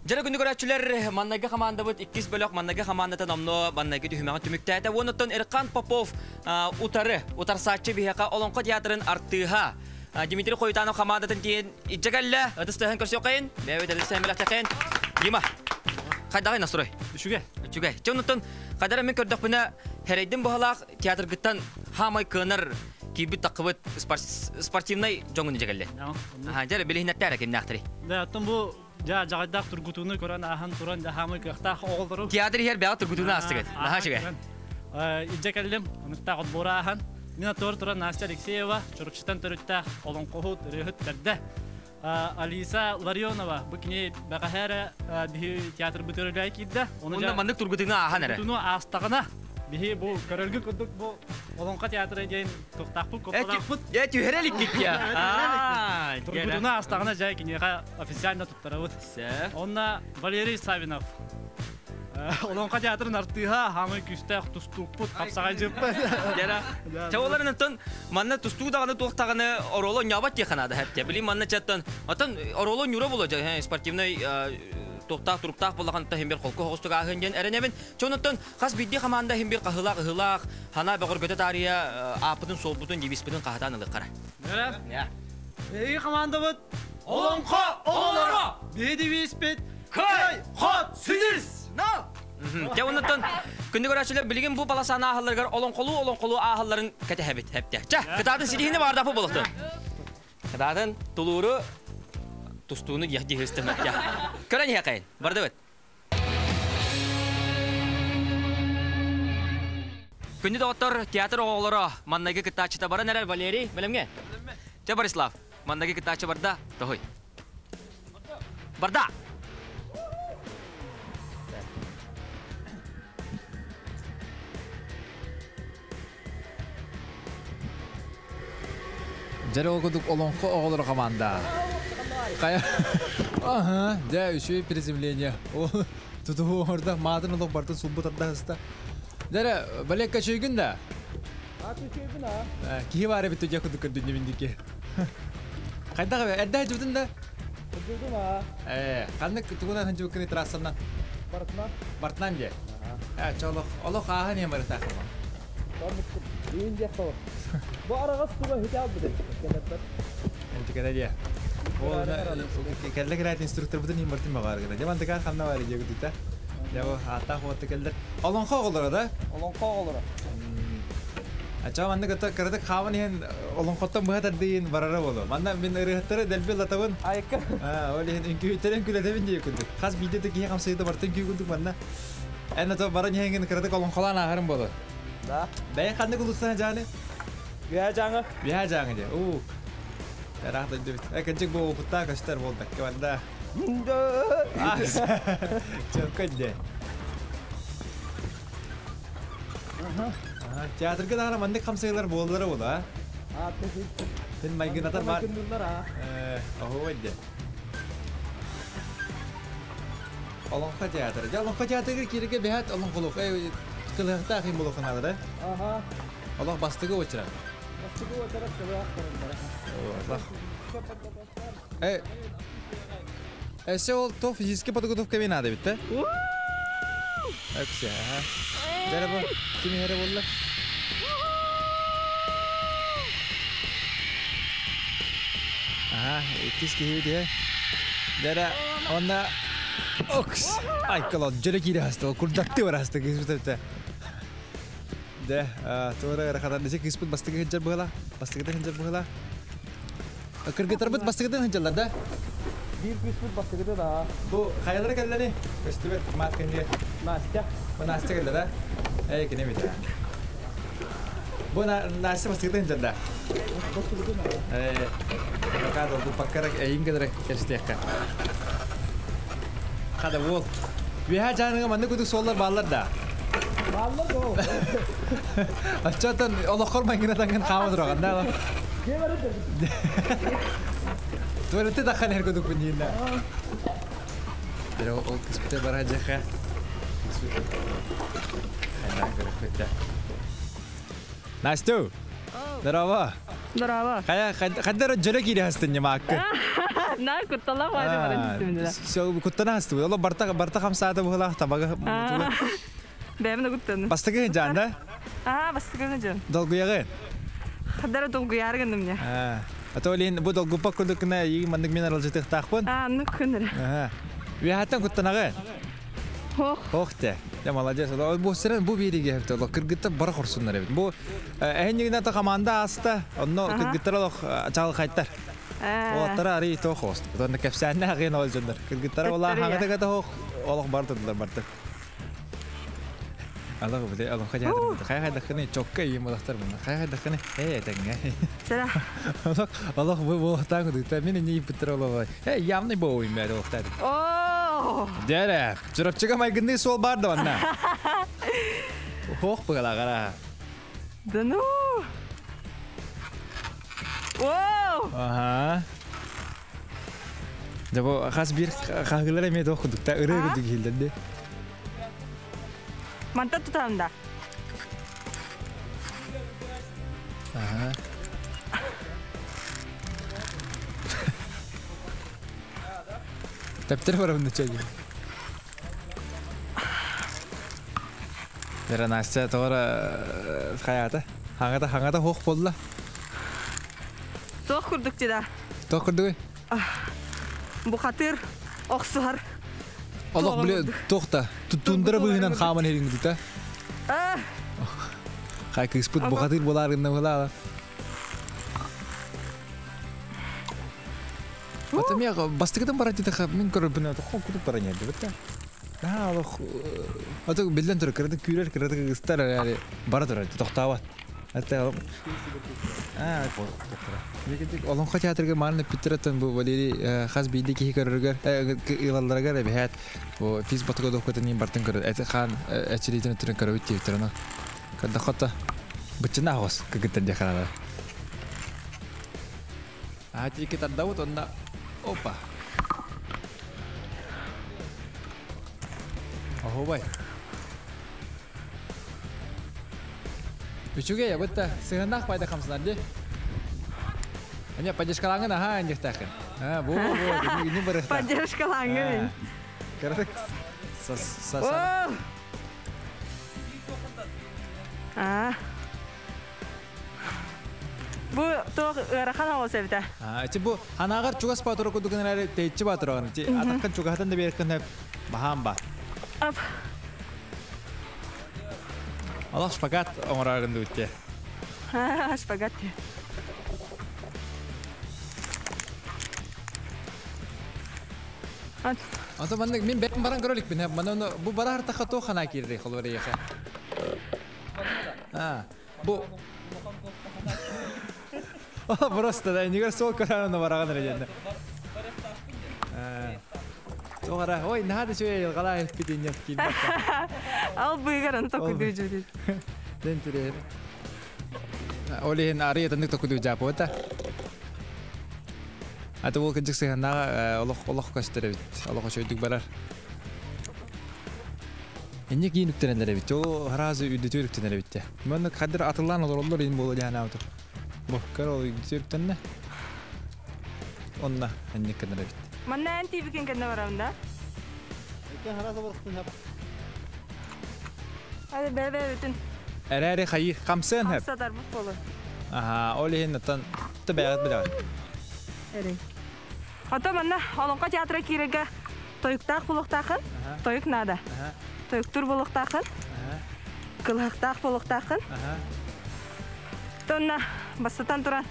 Дьара күнү көрөөччүлэр, маннайгы хамаандабыт иккис бөлөх маннайгы хамаандата номнуо маннайгы түһүмэҕин түмүктээтэ. Уонуттан Эркан Попов утары, утарсааччы биһиэхэ Олоҥхо театрын артыыһа Дмитрий Хоютанов хамаандатын тиийэн илдьэ кэллэ. Ытыс тыаһын көрсүөххэйин. Бэйэбит ытыс тыаһын бэлэхтэххин. Дима, хайдаҕый настрой? Үчүгэй. Үчүгэй. Чэ, онуттан хайдара мен көрдөхпүнэ, Хэрэйдин быһалаах театргыттан хаамай кыанар киирбит таххыбыт спортивнай дьоҥун илдьэ кэллэ. Дьэ, билиһиннэртээрэ кимнээхтэрий? Да, оттон бу дьа дьаҕайдаах тургутууну көрөн ааһан туран хаамай кыахтаах оҕолору Театр иһэр бэҕэ тургутууну аастыгыт. Наһаа үчүгэй. Илдьэ кэллим, ыныктаах отбуора ааһан. Мин аттыбар туран Настя Алексеева, Чурапчыттан төрүттээх олоҥхоһут, ырыаһыт бэрдэ. Алиса Ларионова, бу кини бэҕэһээ эрэ биһи театрбытыгар үлэҕэ киирдэ. Онно маннык тургутууну ааһан эрэ. Тургутууну аастаҕына, биһи бу көрөргө курдук бу Олоҥхо театра диэн туохтаахпыт, кутталаахпыт. Дьэ түһэрэ иликкит я. Тургутууну аастаҕына дьэ киниэхэ официально туттарабыт. Онно Валерий Савинов Олоҥхо театрын артыыһа, хаамай күүстээх тустуукпут, хапсаҕайдьыппыт. Дьара. Чэ оларын оттон манна тустуу даҕаны туох даҕаны оруолу оонньообот диэххэ наада хэптэ. Билин манна чаттан оттон оруолу оонньуура буолуо дьэ спортивнай туохтаах туруктаах буоллахан иһин бир холку хоҕустук ааһыан диэн эрэнэбин. Чэ онуттан хас биирдии хамаанда иһин бир хаһыылаах ыһыылаах хана бөҕөргөтө таарыйа ааппытын суолбутун девизпытын хаһатаан ылыаххара. Эһиги хамаандабыт Олоҥхо оҕолоро! Биһи девизпит Кый, хот, силис! Дьэ оннуттан күндү көрөөччүлэр билигин бу полосаны ааһалларыгар олоҥхолуу олоҥхолуу ааһалларын кэтэһэбит эптэ. Чэ, кытаатын ситиһини баардапы болуктун. Кытаатын тулууру тустууну диэх диһыстын Көрөн иһэкайын. Бардыбыт. Күндү доҕоттор, театр оҕолоро маннайгы кыттааччыта баран эрэр Валерий, бэлэмҥэ? Чэ, Борислав, маннайгы кыттааччы барда, тоһуй. Барда! Дьэ ол курдук олоҥхо оҕолоро команда. Хайа Аха, дьэ үчүгэй приземление. Ол тутуһу оҥордо, маатын олох бартын сулбу тардаһыста. Дьэ Валекка үчүгүйгүн да? Үчүгүйбүн а. Киһи баар эбит дьэ курдук көрдүннү миндики. Хайдах эбэ? Эрдэ сылдьыбытын да? Сылдьыбытым а. Э, ханнык тугунан сылдьыбыккыный трассанан? Бартынан. Бартынан дьэ. Э, чэ олох олох ааһан иһэн барытаахыма. Иин диэх Бу араҕас туга хүтэ албыт кэлэрбэр. Энтикэдэ диэ. Ол кэллэ кэлээт инструкторбутун иһин бартын баҕар гына. Дьэ мантыка ханна бар дьэ гүтүтэ. Дьэ бу ааттаах уотта кэллэр. Олоҥхо оҕолоро да? Олоҥхо оҕолоро. Ачаа маннык ата кыратык хааман иһэн олоҥхоттон быһа тардыйын барара боло. Манна мин ырыһыттары дэлби латабын. Айыкка. Ол иһин үҥкүүттерин күлэтэбин дии курдук. Хас биирдэ да киһи хамсайыта бартын үҥкүү курдук манна. Эн ата баран иһэҥҥин кыратык олоҥхолоон ааһарым боло. Да. Бэйэҥ ханнык улуустан дьааны? Үһээ Дьааҥы. Үһээ Дьааҥы дии. Уу. Ыраах дойдубут. Э, кырдьык бу опыттаах көстөр буолбакка барда. Чөккө дии. Театрга даҕаны маннык хамсыылар буоллара буолла. Син майгынатар бар. Оһуой дии. Олоҥхо театра. Дьэ, Олоҥхо театрыгар киирэргэ бэһэт олоҥхолуох, кылыһахтаах им буолуоххунаалара. Аха. Олох бастыгы уочарат. Бастыгы уочарат кылыһах көрүллэрэ. Э, Өссө ол то физический подготовка мен надо бит, да? Өксө, аха. Дәрі бу, ким иһэрэ буолла? Аха, иккис киһи бит, Дәрі, онна Окс! Айкалон, дьөрө киирэ хаста, курдатты бар хаста кыыспыт Дэ, туора ыарахатан десе кыыспыт бастакы сылдьар быһыла, бастакытын сылдьар быһыла. Кыргыттарбыт бастакытын сылдьаллар да? Биир кыыспыт бастакыта да. Бу хайалары кэллэни? Көстүбэт маат кэннигэ. Настя. Бу Настя кэллэ да? Эй, кини бит. Бу Настя бастакытын дьарда. Э, бака долгу паккара эйин кедere кэстиэххэ. Хада уол. Үөһэ жааныга маннык кудук суоллар бааллар да. Бааллар да. Аччатан олоххор мангына тангын хаама тураган да. Туалетте таххан эр кудук биннинна. Pero ол кыспыта бара жаха. Настю. Здорово. Здорово. Кая каддар жөрө кире хастын нямакка. На куттала бары бары түстүм. Все куттана хасты. Оло барта барта хамсаата була табага. Бэм куттан. Бастыгы жанда. А, бастыгы жан. Долгуягы. Хадара долгуяргын мне. А. А то лин бу долгупа кулдукна и мандык мен аралжытык тахпын. А, ну күнөр. Ага. Вихаттан куттанагы. Хох. Хох те. Я молодец. Бу сирен бу бириге хепте. Оло кыргытта бара хорсуннар эбит. Бу эһиннигинэ та команда аста. Онно кыргыттар олох чагыл хайттар. Олаттара ари то хост. Онно кепсәнне агын ол жондар. Кыргыттар ола хаңата ката хох олох бар турдулар барты. Аллах биле, Аллах хажа. Хай хай дахны чокка ийм улахтар мына. Хай хай дахны. Э таңга. Сара. Аллах Аллах бу бу таңы дыкта мен не питер олай. Э явный боо им бәрі олохтар. О! Дәрә, чурапчыга майгынны сол бар да онна. Хох бугала гара. Да ну. Воу! Ага. Да бу хас бир хагылар эме дохудук та ыры гүдүк хилдерди. Манта тутам да. Ага. Тептер бар онда чәйге. Бера Настя тора хаята. Хаңата хаңата хох болла. Тох курдук да. Тох курдук. Бу хатыр оксуар. Аллах биле тохта. Тундра быгынан хаман херин дита. Хай кыспыт бу хатыр болар гына була. Ата мия бастыгыдан бара дита мен көрөп бина тохо кутуп бара нерде битта. Да Аллах ата билден тур кырды күрер кырды кыстар яри бара тур тохтабат. Ата а Олонхо театрга марны питераттан бу Валерий хас бийди кихи көрөргөр ылалларгар эбиһэт бу физ батыга дохкотын ин бартын көрөр эти хан эчилитин өтүрүн көрөбүт тиэбиттерана кадда хота бычына хос кыгыттар деханала а тики тардабыт онна опа охобай Үчүгэй, бытта сыгыннах пайда хамсынар ди. Ане поддержкалаңын, аха, эндихтахын. А, бу, бу, не барыхта. Поддержкалаңын. Каратык. Сас, сас. А. Бу тох ыарахан оҕус эбитэ. А, ити бу анагар чугас батыры кудугун эре тейчи батыры. Ти атаккан чугахтан да беркин баһаан ба. Ап. Алах шпагат оңорагын дутте. Шпагат. Ата маннык мен бэм баран көрөлүк бин. Мана бу бара хартаха то хана кирди холор яха. А, бу Просто да, нигер сол көрән бараган реженде. Тоғара, ой, нахады чөй елгала битин яп кил. Ал быгаран токуду жүр. Ден түре. Олин ари тандык токуду жап ота. Ата ол кыжык сыгана олох олох көстөрө бит. Олох чөйдүк барар. Энне кийин үктенелер бит. Ол харазы үдөтөр үктенелер бит. Мен кадыр атылан олор ин болу жана отур. Бу көр ол үдөтөр үктенне. Онна энне кенелер бит. Манна эн тибикен кенне барамда. Hadi бе бүтүн. Эрэри хайы камсын хеп. Хамсадар бу болу. Аха, ол иһин оттон табиғат билэҕин. Эри. Ото манна Олоҥхо театра киирэргэ тойуктаах булуохтаахын, тойук наада. Тойуктур булуохтаахын, кылыһахтаах булуохтаахын. Тонна бастатан туран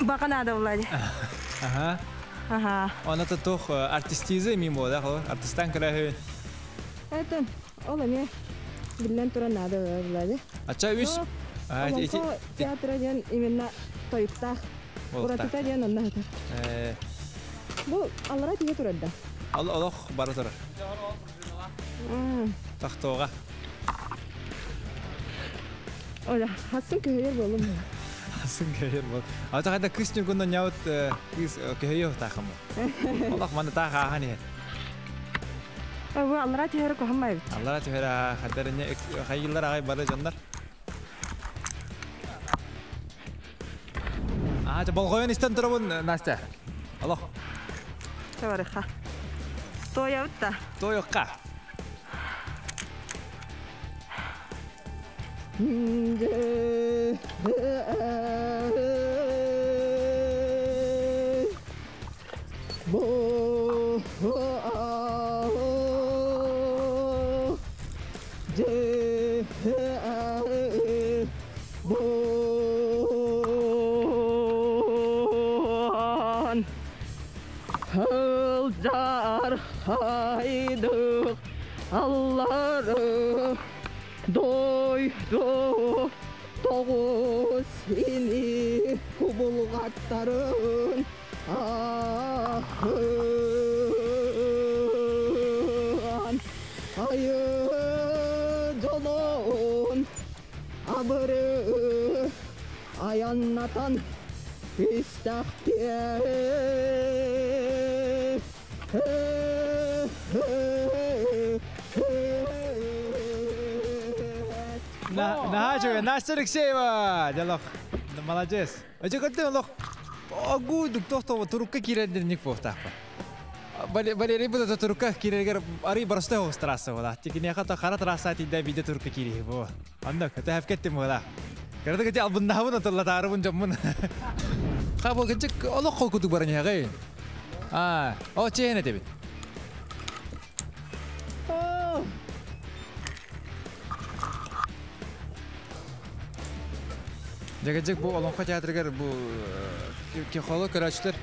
бака наада булла ди. Аха. Аха. Она то тух артистизм ми мода хо, артистан кыра. Это ол эме биллен туран надо булады. Ача үс. Олоҥхо театра диэн именно тойуктаах. Уратыта диэн онно хатар. Бу аллара тиге турар да. Ал олох бара турар. Тахтоға. Оля, хасын көйөр болум. Хасын көйөр бол. Ата хада кыс нүгүн няут кыс көйөр тахам. Олох манда таха хани. Бу аллара тиһэр кохаммай бит. Аллара тиһэр хаддар не хайыллар агай бары жоннор. Аа, болғойын истен турабын, Настя. Алло. Чабарыха. Тоя утта. Тойокка. Hılcar haydık Allah'ı doydu Toğuz ini kubulgatların ahın Ayı jolun abırı ayanlatan istahtiye. Наһаа Настя Алексеева! Жалох. Молодец. Ача көттен олох. Агу дуктохто турукка кирендер ник бохтаапа. Валерий бу турукка кирергер ари барсты хос трасса бола. Тикине хата хара трасса тиде биде турукка кири бу. Анда ката хапкеттим бола. Кырды кете албын атылла тарыбын жоммун. Кабыл кечек олох кол кутук баран ягай. А, о чехне тебит. Жагajak бу Олонхо театрыгар бу кехоло көрөчтөр.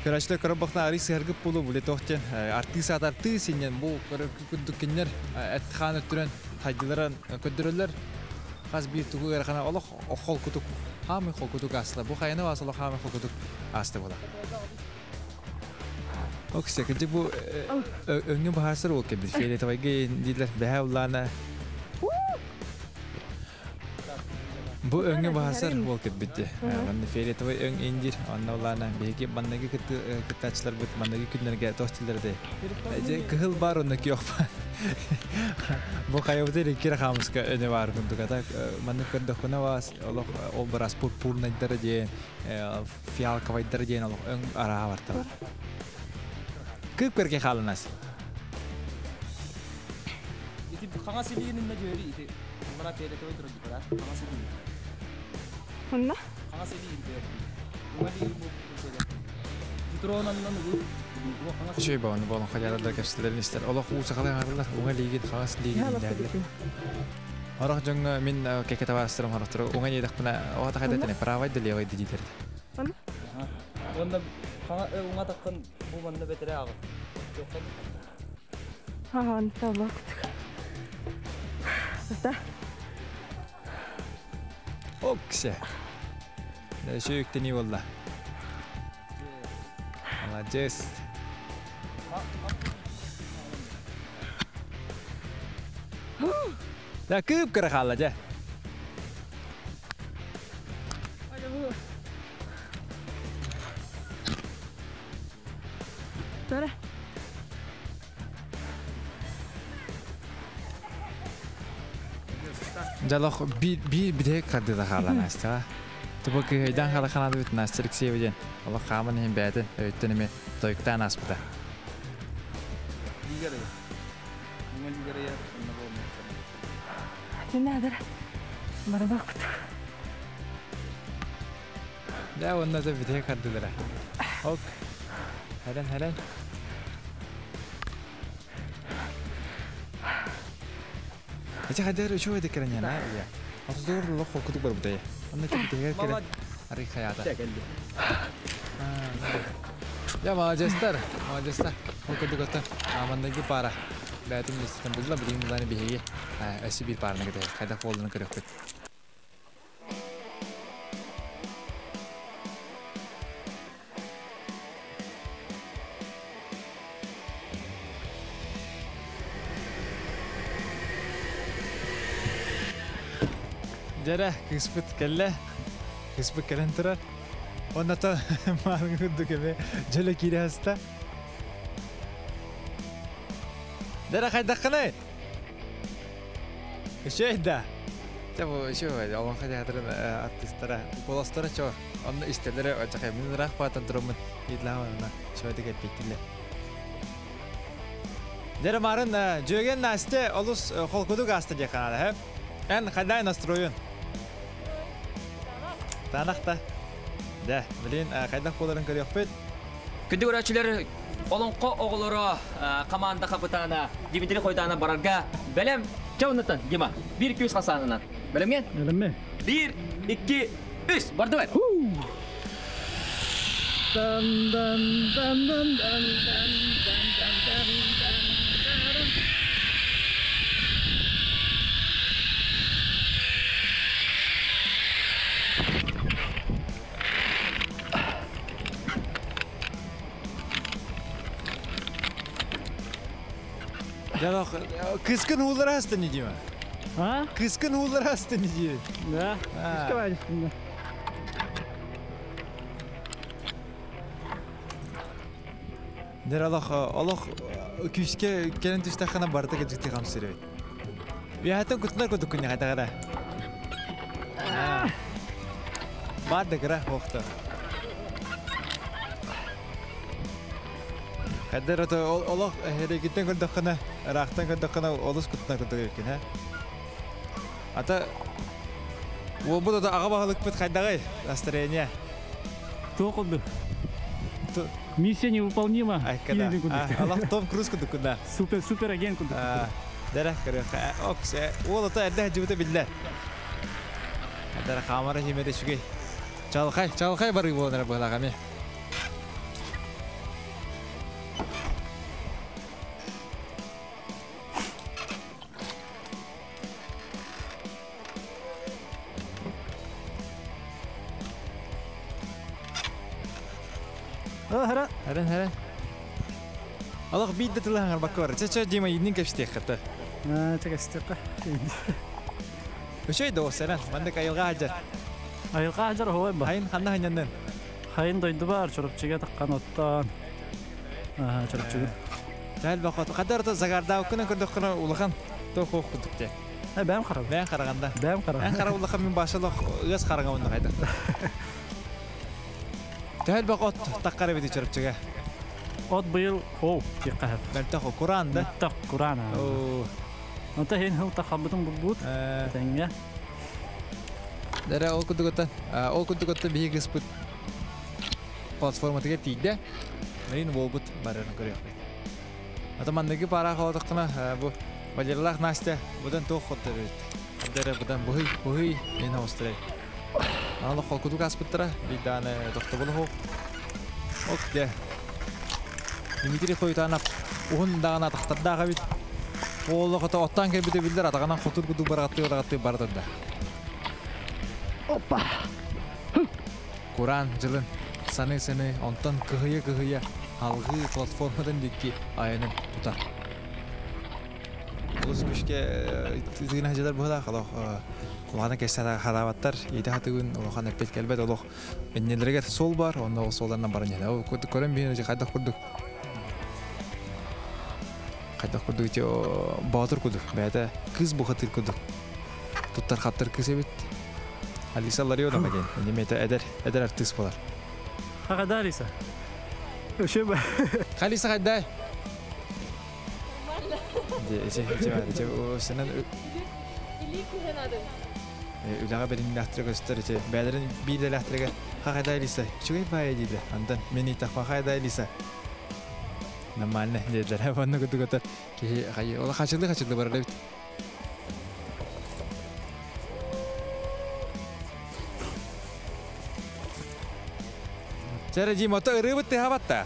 Көрөчтөр көрөп бакта ари сыргып болу буле тохтен артист артист синен бу көрөп күндүк эт хан өттүрөн тайдыларан көддөрөлөр. Хас бир тугу эрхана олох охол кутук хамы хол кутук асла. Бу хайны вас олох хамы хол кутук асты була. Оксе кыжы бу өңгө бахасыр ол кебит. Фиолетовайге дилер бэхэ улана. Бу өңгө бахасар бол кебитти. Манны фиолетовай өң индир, анна улана беги маннаги кыттачлар бут маннаги күннәргә тостилерде. Кыһыл бар онны киок. Бу кайыбыты кира хамыска өне бар күндүк ата манны көрдө хуна вас олох ол барас пурпурнайдара ден фиалковайдара ден олох өң ара барталар. Кып көрге халынас. Ити хаңа силигин инне жөри ити. Мара фиолетовай турар дипара. Хаңа силигин. Онна? Хаңа силигин дээр. Уңа лигин бу Жутронаннан угу. Шөй бауны болон халярда кепселерин истер. Олох уса халай гарылар, уңа лигин, хаңас лигин дәрлер. Орох жоңго мин кеке табастырым хорохтор. Уңа едек бuna ота хайда тене правай да левай да дилер. Онда хаңа уңа таккан бу манна бетере агы. Ага, табак. Та. Оксе. Да шөйүктени болла. Молодец. Да кып кыра хала жа. Тора. Жалох би би бите карды да хала наста. Тубу кыйдан хала ханады бит Настя Алексеева ден. Алла хамын хем бәден өйттен эме тойктан аспыта. Лигер. Уңа лигер я онна бу. Тинадыр. Барбак кутук. Да онна да бите кардылар. Ок. Хелен хелен. Эти хадер үчү өйдө керен яна. Атудор лох кутук бар бутая. Онна бите керен. Ари хаята. Я маладьыастар, маладьыастар. Ол курдук оттон манныгы пара бэйэтин миэстэтин булла, билигин буланы биһиги өссө биир параны кытары хайдах буоллун көрүөхпүт. Дьэрэ, кыыспыт кэллэ. Кыыспыт кэлэн турар. Онното маарыҥ курдук эми дьөлө киирэ хаста. Дьэрэ хайдаххыный? Үчүгэй да. Чэ бу үчүгэй Олоҥхо театрын артыыстара куоластара чо онно истэллэрэ очахай мин ыраах баатан тураммын итлаамана чөдүк эппиттилэр. Дьэрэ марын дьүөген Настя олус холкутук ааста диэххэ наада, Эн хайдай настроен? Таанахта. Дэ, билин хайдах буоларын көрүөхпүт. Күндү көрөөччүлэр, Олоҥхо оҕолоро команда хапытаана Дмитрий Хойдаана барарга бэлэм. Чэ оннуттан, Дима, биир күүс хасаанынан. Бэлэмҥин? Бэлэммин. Биир, икки, үс, бардыбыт! Дан дан дан дан дан дан дан дан дан дан дан. Кыскын ууллара астын Дима. А? Кыскын ууллара астын дии. Да. Кыска баайыстын. Дэр олох олох күүскэ кэлэн түстэххинэ барыта кэдьикти хамсыр эбит. Үөһэттэн кутунар курдук күннэ хайдах Баар да кыра охто. Хайдар ото олох эрегиттен көрдөххүнэ, ыраахтан көрдөххүнэ олус кутунар курдук эбиккин, һэ? Ата уолбут ото аҕа баһылыкпыт хайдаҕый настроение? Туох курдук? Миссия невыполнима. Алах Том Круз курдук кунда. Супер супер агент курдук. Дэрэ көрүөххэ. Ок, уол ото эрдэ сылдьыбыта биллэр. Дэрэ хаамара химede үчүгэй. Чалхай, чалхай барыы буолан эрэ быһалаах эми. Хара. Харан, харан. Алах биир да тылы хаҥарбакка бар. Чэ, чэ, Дима, ииннин кэпсэтиэххэ. Чэ, кэпсэтиэххэ. Үчүгэй да сэрэн, маннык айылҕа сылдьар. Айылҕа сылдьар оһуой ба. Хайын ханна ханньаннын? Хайын дойду бар, Чурапчыга таххан оттоон. Чурапчыга. Чайл бахот. Хадар да загардауккунан көрдөххүнэ улахан тоох ох курдук те. Бэм хараг. Бэм хараганда. Бэм хараг. Эн хара улахан мин башалах ыас харага онно хайда. Төһөл бах от таққар эбити Чурапчыга. От быйыл хоу тиққаһар. Мөлтөх кураан да. Мөлтөх кураан. Онто хин хыл тахабытын булбут. Тэҥҥэ. Дэрэ ол курдугуттан ол курдугуттан биһиги кыспыт платформатыгар тиийдэ. Марин буолбут барарын көрүөхпүт. Ата манныгы пара холотохтуна бу Валерлах Настя будан туох хотторут. Дэрэ будан буһый буһый мен хостырай. Аны холкутук аспыттара бидааны тохтобул хоп. Ок де. Дмитрий Хойтанов уһун даҕаны атахтардаах эбит. Ооллох ото оттоон кэлбитэ биллэр атаҕынан хотур кудук бараҕаттыы бараҕаттыы бара турда. Опа! Кураан дьылын саныы-саныы онтон кыһыйа-кыһыйа алҕыы платформатын диэки айанын тутар. Олус күүскэ тыына сылдьар быһыылаах олох улахан кэссе хараабаттар иитэ хатыгын улахан эппит кэлбэт олох иннилэригэр суол бар онно ол суолларынан баран иһэр ол көрөн биһин хайдах курдук хайдах курдук ити боотур курдук бэйэтэ кыыс бухатыыр курдук туттар хаптар кыыс эбит Алиса Ларионова диэн иннемете эдэр эдэр артыыс буолар Хагада Алиса Өшө Алиса хайдай Үлэҕэ бэриниилээхтэрэ көстөр ити бэйэлэрин биир идэлээхтэригэр хахайдай Лиса үчүгэй баайа дииллэр онтон мин ыйдахпа хахайдай Лиса нормально дииллэр онно курдук киһи хайы ол хачылыы хачылыы барар эбит Чәрі жим, ото ырыбыт тыһабатта.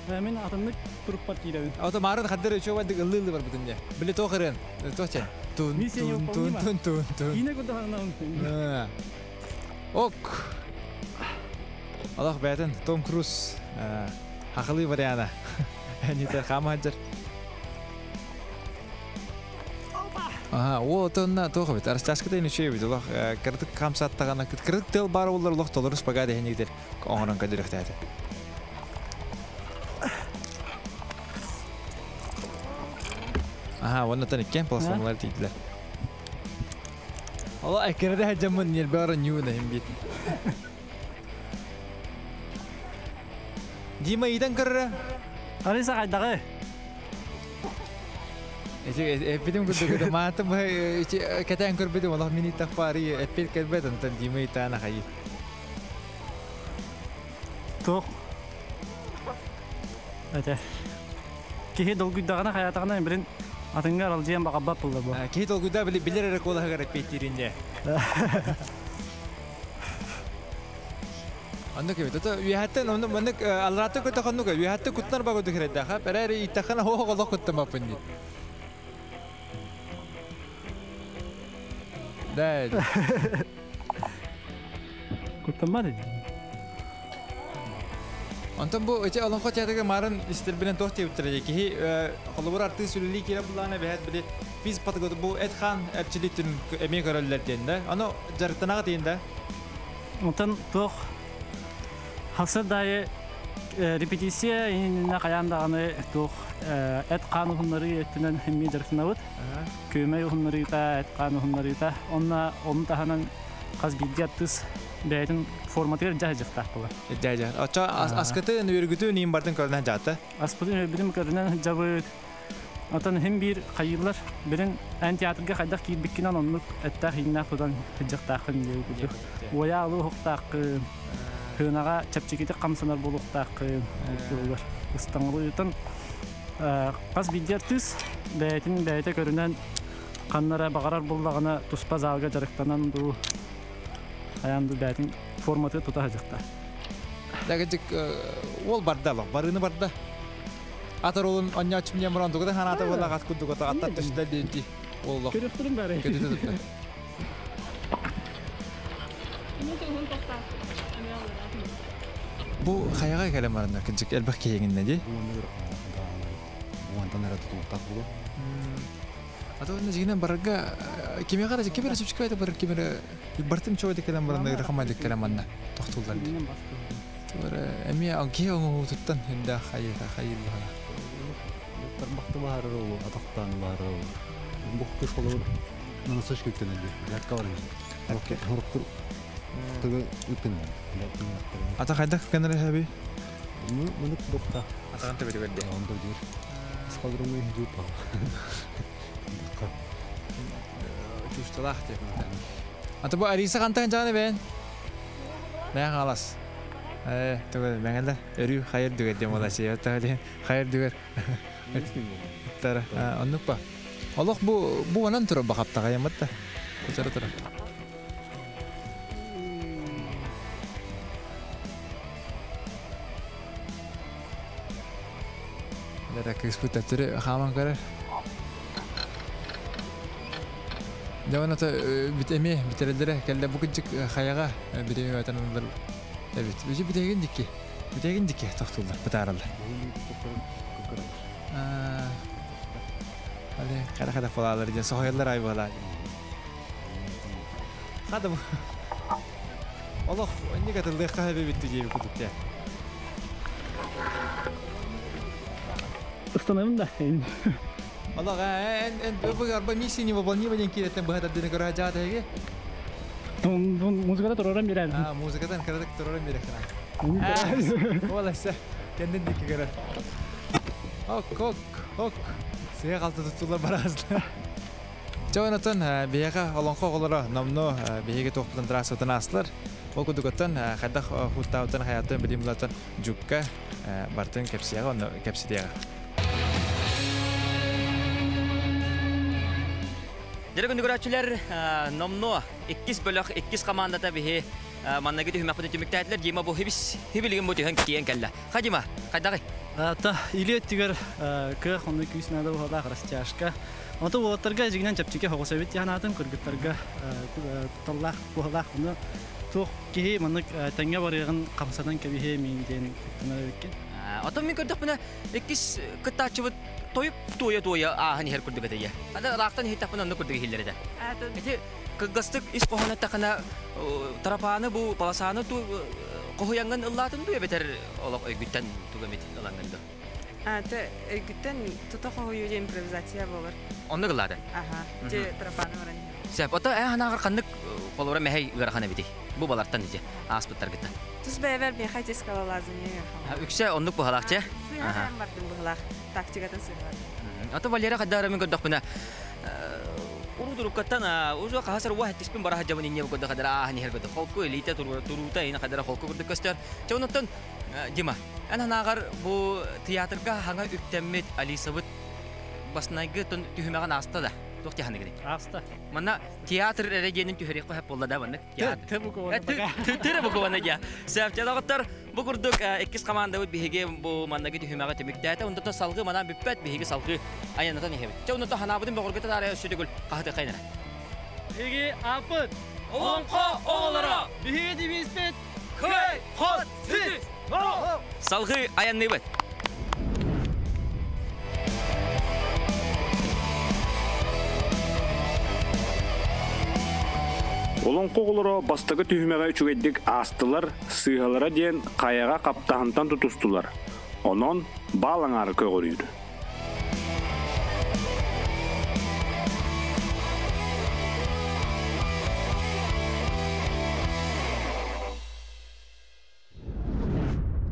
Мен атыннык туруппар кииребин. Ото марын хаддыр үчө бадык ыллы бар бутун же. Биле тоқ ырын. Тоқ чен. Тун тун тун тун тун тун. Кине курда. Ок. Аллах бәтен Том Круз хақылы вариана. Нитер хама хаджар. Ага, о, тонна тоқ бит. Арысташкы да инүче бит. Олох кырдык камсаттагана кырдык тел бар олар олох толорус бага дехенигдер. Оңорон көдүрөхтәде. Ага, онна тан иккен платформалар тийлер. Ола әкерде хаҗамын нел бары нюна хим бит. Дима идан кырра. Алиса кайдагы. Эти эпидем күрдүк мааты бу кетен көрбөдүм олох мини тахпари эппел келбет онтон Дима итана хайы. Тох. Эте. Кихи долгуйдагана хаятагана бирин атыңгар алжыян багаббат булды бу. Кихи долгуйда билер эре кола эппетиринде. Анда кебет. Ото уяхаттан онда мандык алраты көтө ханнуга уяхатты куттар багы дөхрәдә ха. Перәри итахана хо голо куттам апынди. Да. Куттамма деди. Онтон бу эче олонхо театрга марын истер билен тох тептер ки холобур арты сүлли кире булана бәһәт биле физ патгот бу эт хан эрчилитин эме көрөллөр денде. Аны жарыктанага дейинде. Онтон тох хасы дайы репетиция инна каяндаганы тох эт кануннары өттүнөн хемми жарыктанабыт. Көмөй ухуннарыта, эт кануннарыта. Онна onun таханан каз бидиаттыс бәйтин форматыр жа жактак була. Жа жа. Ача аскыты нүргүтү ним бардын көрүнөн жата. Аспытын өбүдүм көрүнөн жабыт. Отон хем бир кайылар бирин эн театрга хайдах кийбиккинен оннук этта хинна худан жактакын деп. Оя алу хуктакын. Хынага чапчикити камсанар болуктакын. Булар. Ыстаңлыйтын каз бидиаттыс бәйтин бәйте көрүнөн каннара багарар буллагына туспа залга жарыктанан ду аянды бәйтин форматы тута жакта. Дагыжык ол барда ло, барыны барда. Атар олун оння чымня муран дугда ханата бола гат кудуга та атта төстә динти. Ол ло. Көрөктөрүм бары. Көтүтү. Бу хаяга келем барында кынчык элбэх кейиңинне ди. Уантан эре тутуктак болу. Ата онна жигинен барга кеме кара кемере чүпчүк айта бар кемере бартым чөйдө келем барында рахмадык келем анна тохтулдар. Тура эми анки оңу туттан хинда хайы хайы Тарбакты баары олу, атактан баары олу. Бу кыз болу нанасыш көктөнөдү. Якка бар. Хорктур. Тыгы үткөн. Ата хайда кенере хаби? Ну, мынык бокта. Атаган төбөдө берди. Онда дир. Скадрумы жупа. Чувстволах деп. Ата бу Ариса кантан жаны бен? Мен халас. Түгел мәңгәлдә өрү хайыр дүгер дем ола сей. Ата хайыр дүгер. Тара, оннук па. Олох бу бу анан тура бакапта каяматта. Кучара тура. Лера кыспыта түрі хаман көрөр. Жаван ата бит эме битерелдере келде бу кынчык хаяга биреме атанылар. Эбит. Үжи битеген дикки. Битеген дикки токтулдар, битаралар. Але кара кара фалалар ден сохойлар ай бала. Хада бу. Олох, энни катылды кахабе битти жеби кутукта. Установим да. Олох, эн эн бу арба миссия невыполнима ден киреттен бу хатар ден көрө жаат эге. Музыкада турарам берер. А, музыкадан карадык турарам берер. Ола се, кендин дики көрөр. Ок, ок, ок. Сыга калты туттулар баразла. Жонатан бияга олонхо олора номно биһиги тохпутан трассатан аслар. Ол кудугаттан хайдах хуттаутан хаятын билимлатан жукка бартын кепсияга онно кепсидияга. Дәрі күнді көрәтшілер, номно 2 бөлік, 2 командата біхи Маннайгы түһүмэхпитин түмүктээтилэр. Дима бу хибис хибилигин бу түһэн тиийэн кэллэ. Ха Дима, хайдаҕый? Та или өттүгэр кыах онно күүс наада буоллаах растяжка. Онто уолаттарга дьигинэн чэпчэки хоҕус эбит диэн кыргыттарга таллаах буоллаах ону туох киһи маннык тэҥҥэ барыаҕын хамсатан кэбиһиэ миин диэн куттанар эбиккин. Отон мин көрдөхпүнэ иккис кыттааччыбыт тойук туойа-туойа ааһан иһэр курдук этэ. Ада ыраахтан иһиттэхпинэ онно курдук иһиллэр этэ. Ити кылгастык ис хоһоон эттэххинэ тарапааны бу полосаны ту хоһуйаҥҥын ыллаатын дуу эбэтэр олох өйгүттэн тугу эмит ылаҥҥын дуу? Аты өйгүттэн тута хоһуйуу диэн импровизация буолар. Оннук ыллаатын? Аха. Дьэ тарапааны баран иһэр. Сөп. Ото ханаҕар ханнык холобура мэһэй ыарахан эбитий? Бу балартан ити ааспыттаргыттан. Тус бэйэбэр миэхэ ити скалолазание ыарахан. Үксэ оннук быһалаах чэ? Сыыһа бардым быһалаах. Тактикатын сыыһа бардым. Ото Валера хайдара мин көрдөхпүнэ уру-дуруккаттан узу хаһасар уа хеттиспин бара хаджабын инне көрдө хадара ааһан иһэр көрдө холку элите туруута ина хадара холку курдук көстөр. Чэ онуттан Дима, эн ханааҕар бу театрга хаҥа үктэммит Алисабыт баснайгы түһүмэҕин ааста да? Туох тиһаныгыный? Ааста. Манна театр эрэ диэнин түһэриэх хөп буолла да маннык театр. Т букваны Т букваны дия. Сәптелоғыттар бу курдук иккис командабыт биһиги бу маннаги түһүмэҕи түмүктээтэ. Онтон салгы манан бүппэт биһиги салгы айанатан иһэбит. Чэ онтон ханаабытын бөҕөргөтө таара сүтүгүл хаһыты кайнара. Биһиги апыт Олоҥхо оҕолоро! Биһиги девизпит Кый хот сит! Салгы аянныбыт. Олоҥхо оҕолоро бастакы түһүмэҕи үчүгэйдик аастылар, сыыһалара диэн хайаҕа хаптаһынтан тутустулар. Онон баал аҥаара көҕүрүүр.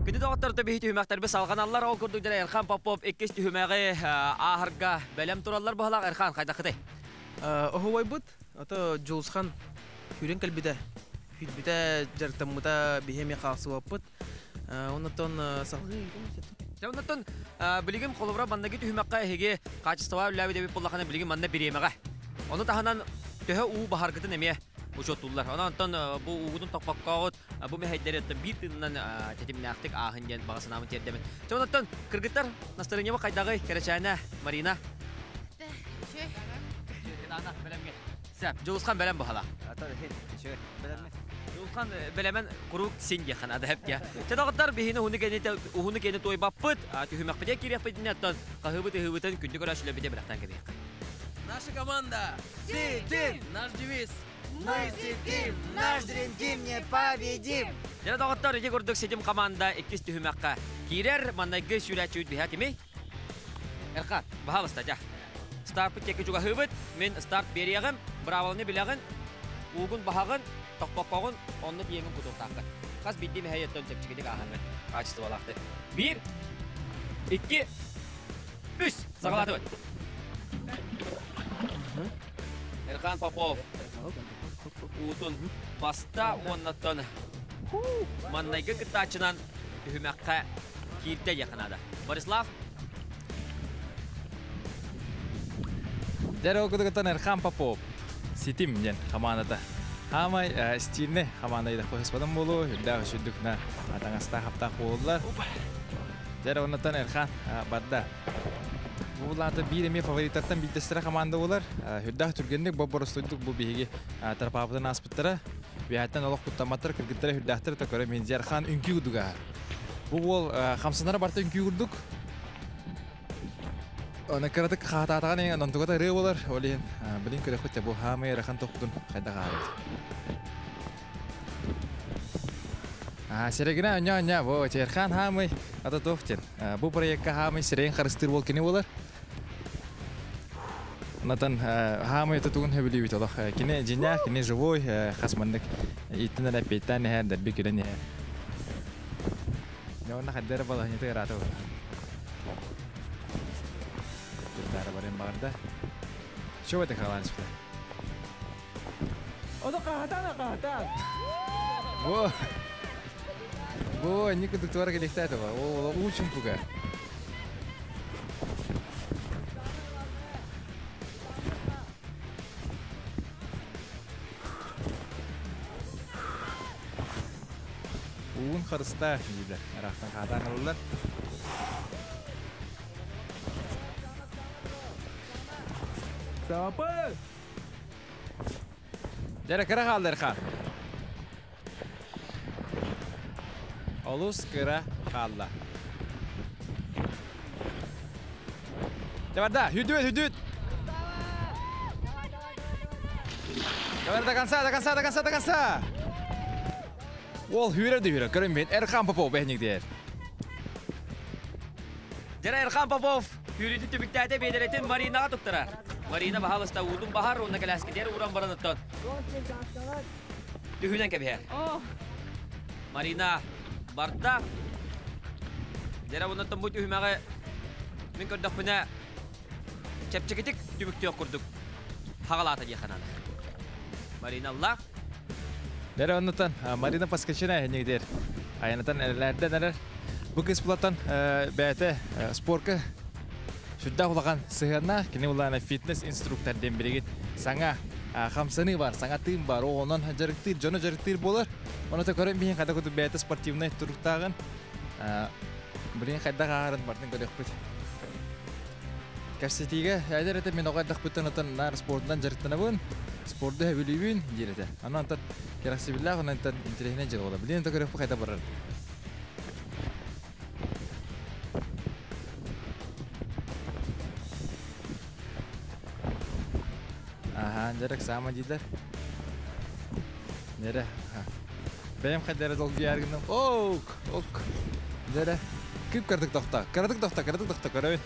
Күндү доҕоттор биһи түһүмэхтэрби салҕаналлар. Ол курдук дьэ Эрхан Попов иккис түһүмэҕи ааһарга бэлэм тураллар быһалаах. Эрхан, хайдаххытый? Оһуобайбыт, ото Дьулусхан хүрэн кэлбитэ, хүрбүтэ, дьарыктаммыта биһи эмиэ хаалсыбаппыт. Оннуттан салгыы Дьэ оннуттан билигин холобура маннаги түһүмэххэ эһиги качествоҕа үллээбит эбит буоллахына билигин манна бириэмэҕэ. Ону таһынан төһө уу баһаргытын эмиэ учуоттууллар. Онон онтон бу уугутун тохпоккоҕут бу мэһэйдэри биир тыынынан тэтимнээхтик ааһын диэн баҕа санаабын тиэрдэмин. Дьэ оннуттан кыргыттар настроениеба хайдаҕый? Кэрэчээнэ, Марина. Сөп, Дьулусхан бэлэм быһалаах. Дьулусхан бэлэмэн куруук син диэххэ наада хэп Чэ доҕоттор, биһини уһуну кэнни уһуну кэнни туойбаппыт, түһүмэхпитигэр киириэхпитинэ оттон хаһыыбыт ыһыыбытын күндү көрөөччүлэрбитэ бэлэхтээн кэбиһиэххэ. Наша команда Ситим! Наш девиз Мы ситим! Наш Dream Team непобедим! Дьэ доҕоттор, ити курдук Ситим команда иккис түһүмэххэ киирэр. Маннайгы сүүрээччибит биһа кимий? Эрхан, баһаалыста, дьэ. Стартпыт диэки чугаһыыбыт. Мин старт биэриэҕим, быраабыланы билэҕин, уугун баһаҕын, тохпоккоҕун, онно тиийэҥин кутуохтааххын. Хас биирдии мэһэй өттөн чэпчэкитик ааһаҥҥын хаачыстыбалаахтык. Биир, икки, үс. Саҕалаатыбыт. Эрхан Попов уутун баста уоннаттан маннайгы кыттааччынан түһүмэххэ киирдэ диэххэ наада. Борислав Дьэ ол кудугуттан Эрхан Попов Ситим диэн хамаандата. Хаамай стильный хамаанда идэх буолуо, үрдээх үсүрдүк таҥастаах хаптаах буоллар. Дьэ оннуттан Эрхан барда. Бу булаата биир эмиэ фавориттартан биирдэстэрэ команда буолар. Үрдээх түргэнник бобборостойдук бу биһиги тарапаабытын ааспыттара. Биһэттэн олох куттамматтар, кыргыттара үрдээхтэр та көрө мен Эрхан үҥкүү курдуга. Бу буол хамсанара барта үҥкүү курдук. Оны кыратык хаатаатаҕан эҥин онтугата ырыа буолар. Ол иһин билин көрөхпүт бу хаамай ырахан тохтун хайдах аабыт. Серегина оння бу Терхан хаамай ата тохтен. Бу проектка хаамай сирейин харыстыр бол кини болар. Натан хаамай тутугун хөбүлүүбүт олох. Кини жинях, кини живой, хасманнык иттен эппеттен эһэр, дэрби күлэн эһэр. Онна хаддара балаһыны ырата. Дара барен барда. Чего это халанчик-то? Ото кахатан, кахатан. Во. Во, никуда тварга лехтатова. О, очень пуга. харыста диилэр. Арахтан хаатаан ылылар. Сапы! Дәрі кыра қалдыр қан. Олус кыра қалла. Даварда, хүдүт, хүдүт. Давар до конца, до конца, до конца, до конца. Ол хүрер де хүрер. Көрін мен Эрхан Попов бәхнек дер. Дәрі Эрхан Попов хүріті түбіктәді бедеретін Маринаға тұттыра. Марина бахалыста удун бахар, онна кәләскедер уран бараныттан. Түхінен кәбіхер. Марина барда. Дәрі оннаттан бұд үхімәғі мен көрдік бүне чәпчекетік түбіктіғ күрдік. Хағалата дейханады. Марина Аллах. Дәрі оннаттан Марина Паскачина әнегдер. Аянатан әрләрден әрәр. Бұл кыз бұлаттан бәйті спорка Сүдді улахан сыһыанна кини улаана фитнес инструктор ден билигин саңа хамсаны бар, саңа тыын бар, онон жарыктыыр, жоно жарыктыыр болар. Оны та көрөн биһин хада куту бэйэтэ спортивный туруктаагын билин хайдах ааһарын бартын көрүөхпүт. Кэпсэтиигэ әдер этэ мин оҕо эрдэхпиттэн отон наар спортунан жарыктанабын, спорду сөбүлүүбүн диир этэ. Онон онтон кэрэхсэбиллээх, онон онтон интэриэһинэй дьыала буолар. Билин онто көрүөхпүт хайда барар. Аха, дәрек сама дийлер. Нере? Бәйем хәдәрі долгияр гынным. Ок, ок. Нере? Күп кырдык тохта. Кырдык тохта, кырдык тохта, көрөбүн.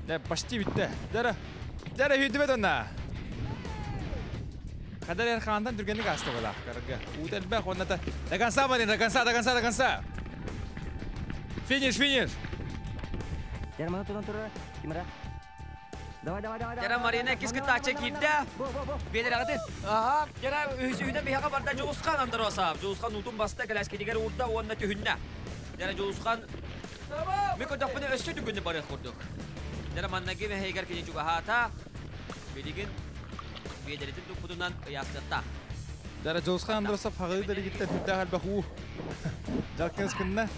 Дә, почти битте. Дәрі. Дәрі хүдүбет онна. Қадар Эрхандан түргенлік асты бола. Карга. Утел бэх онната. До конца, Марина, до конца, до конца, до конца. Финиш, финиш. Ярмана тудан турар, Кимра. Давай, давай, давай. Жара Марина киски тача кирде. Бедер агаты. Аха, жара үсүнө бихага барда Жуусхан Андросов. Жуусхан утун баста каласкедигер урда онна түһүннэ. Жара Жуусхан Мико даппыны өссө түгүнү барых курдук. Жара маннаги мехегер кини жугахата. Билигин бедеритин туппутунан ыястытта. Жара Жуусхан Андросов хагы дәрегиттен хүддә халбах уу. Жалкынс күннә.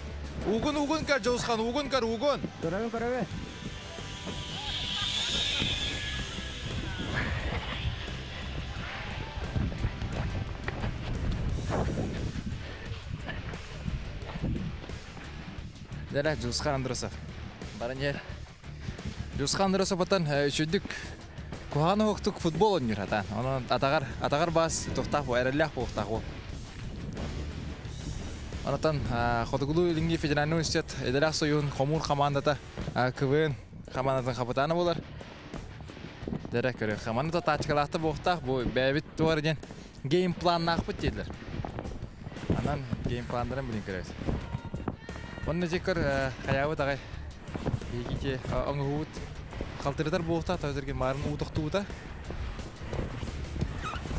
Угун, угун кар Жуусхан, угун кар, угун. Көрәбе, көрәбе. Жара Жуусхан Андросов. Бараньер. Жуусхан Андросов атан үчүдүк. Куханы хоқтук футбол ойныр атан. Оны атағар, атағар бас тоқтақ бу, әреллях боқтақ бу. Онотон Хотугулуу Илиҥҥи федеральный университет эдэрэх союһун хомуур командата КВН командатын хапытаана буолар. Дэрэ көрө командата тачкалаахта буохтаах бу бэйэбит туар диэн геймпланнаахпыт дииллэр. Анан геймпландарын билин көрөбүт. Онно дьэ көр хайаабыт аҕай биһиги те оҥоһуубут халтырытар буохтаах төһөтөргө маарын уу тохтубута.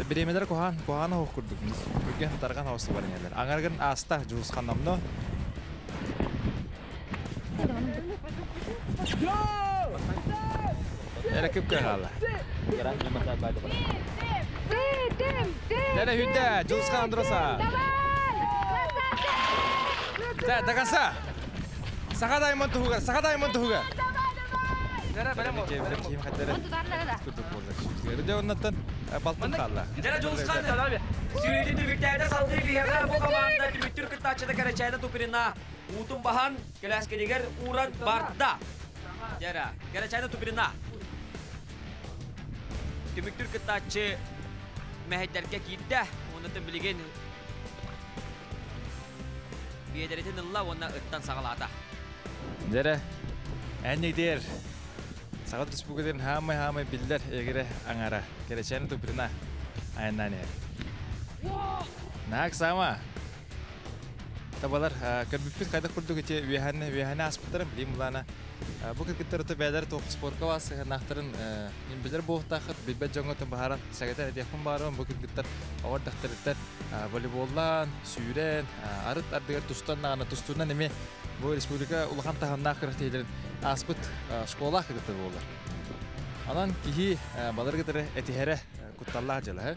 Биремелер куһаан, куһаан оһох курдук. Үрген тарган оһосу бар инелер. Аңаргын аста жуусханнамно. Эре күп кыһаала. Эре хүддэ, Жуусхан Андроса. Да, до конца. Саха даймон туһугар, саха даймон туһугар. Жара Жуусхан сүүрүүтүн түбүктээде салгыы биһиэхэ бу команда түбүктүр кыттааччыта кэрэчээнэ тупирина уутун баһан кэлээскэдигэр ууран барда. Жара кэрэчээнэ тупирина түбүктүр кыттааччы мэһэйдэргэ киирдэ. Оннотон билигин биэдэритин ылла уонна ыттан саҕалаата. Жара әннигдер Сағат түспүгеден хаамай-хаамай биллер эгере аңара. Керечени тупирина айаннан эр. Наак сама. Табалар көрбүппүт кайда курдук эти үөһәнне үөһәнне аспыттарын билим булана. Бу кыргыттар өтө бәдәр тоқ спортка вас нахтарын имбилер буохтахыт билбет жоңотун баһаран сагатар эдиэхпин баарым бу кыргыттар овар дахтарыттар волейболлан, сүүрэн, арыт ардыгар тустан нагана тустунан эме бу республика улахан таханнаах кырахтейлерин ааспыт школа кытта буолар. Онон киһи балар кытары этиһэрэ кутталлаах дьыала.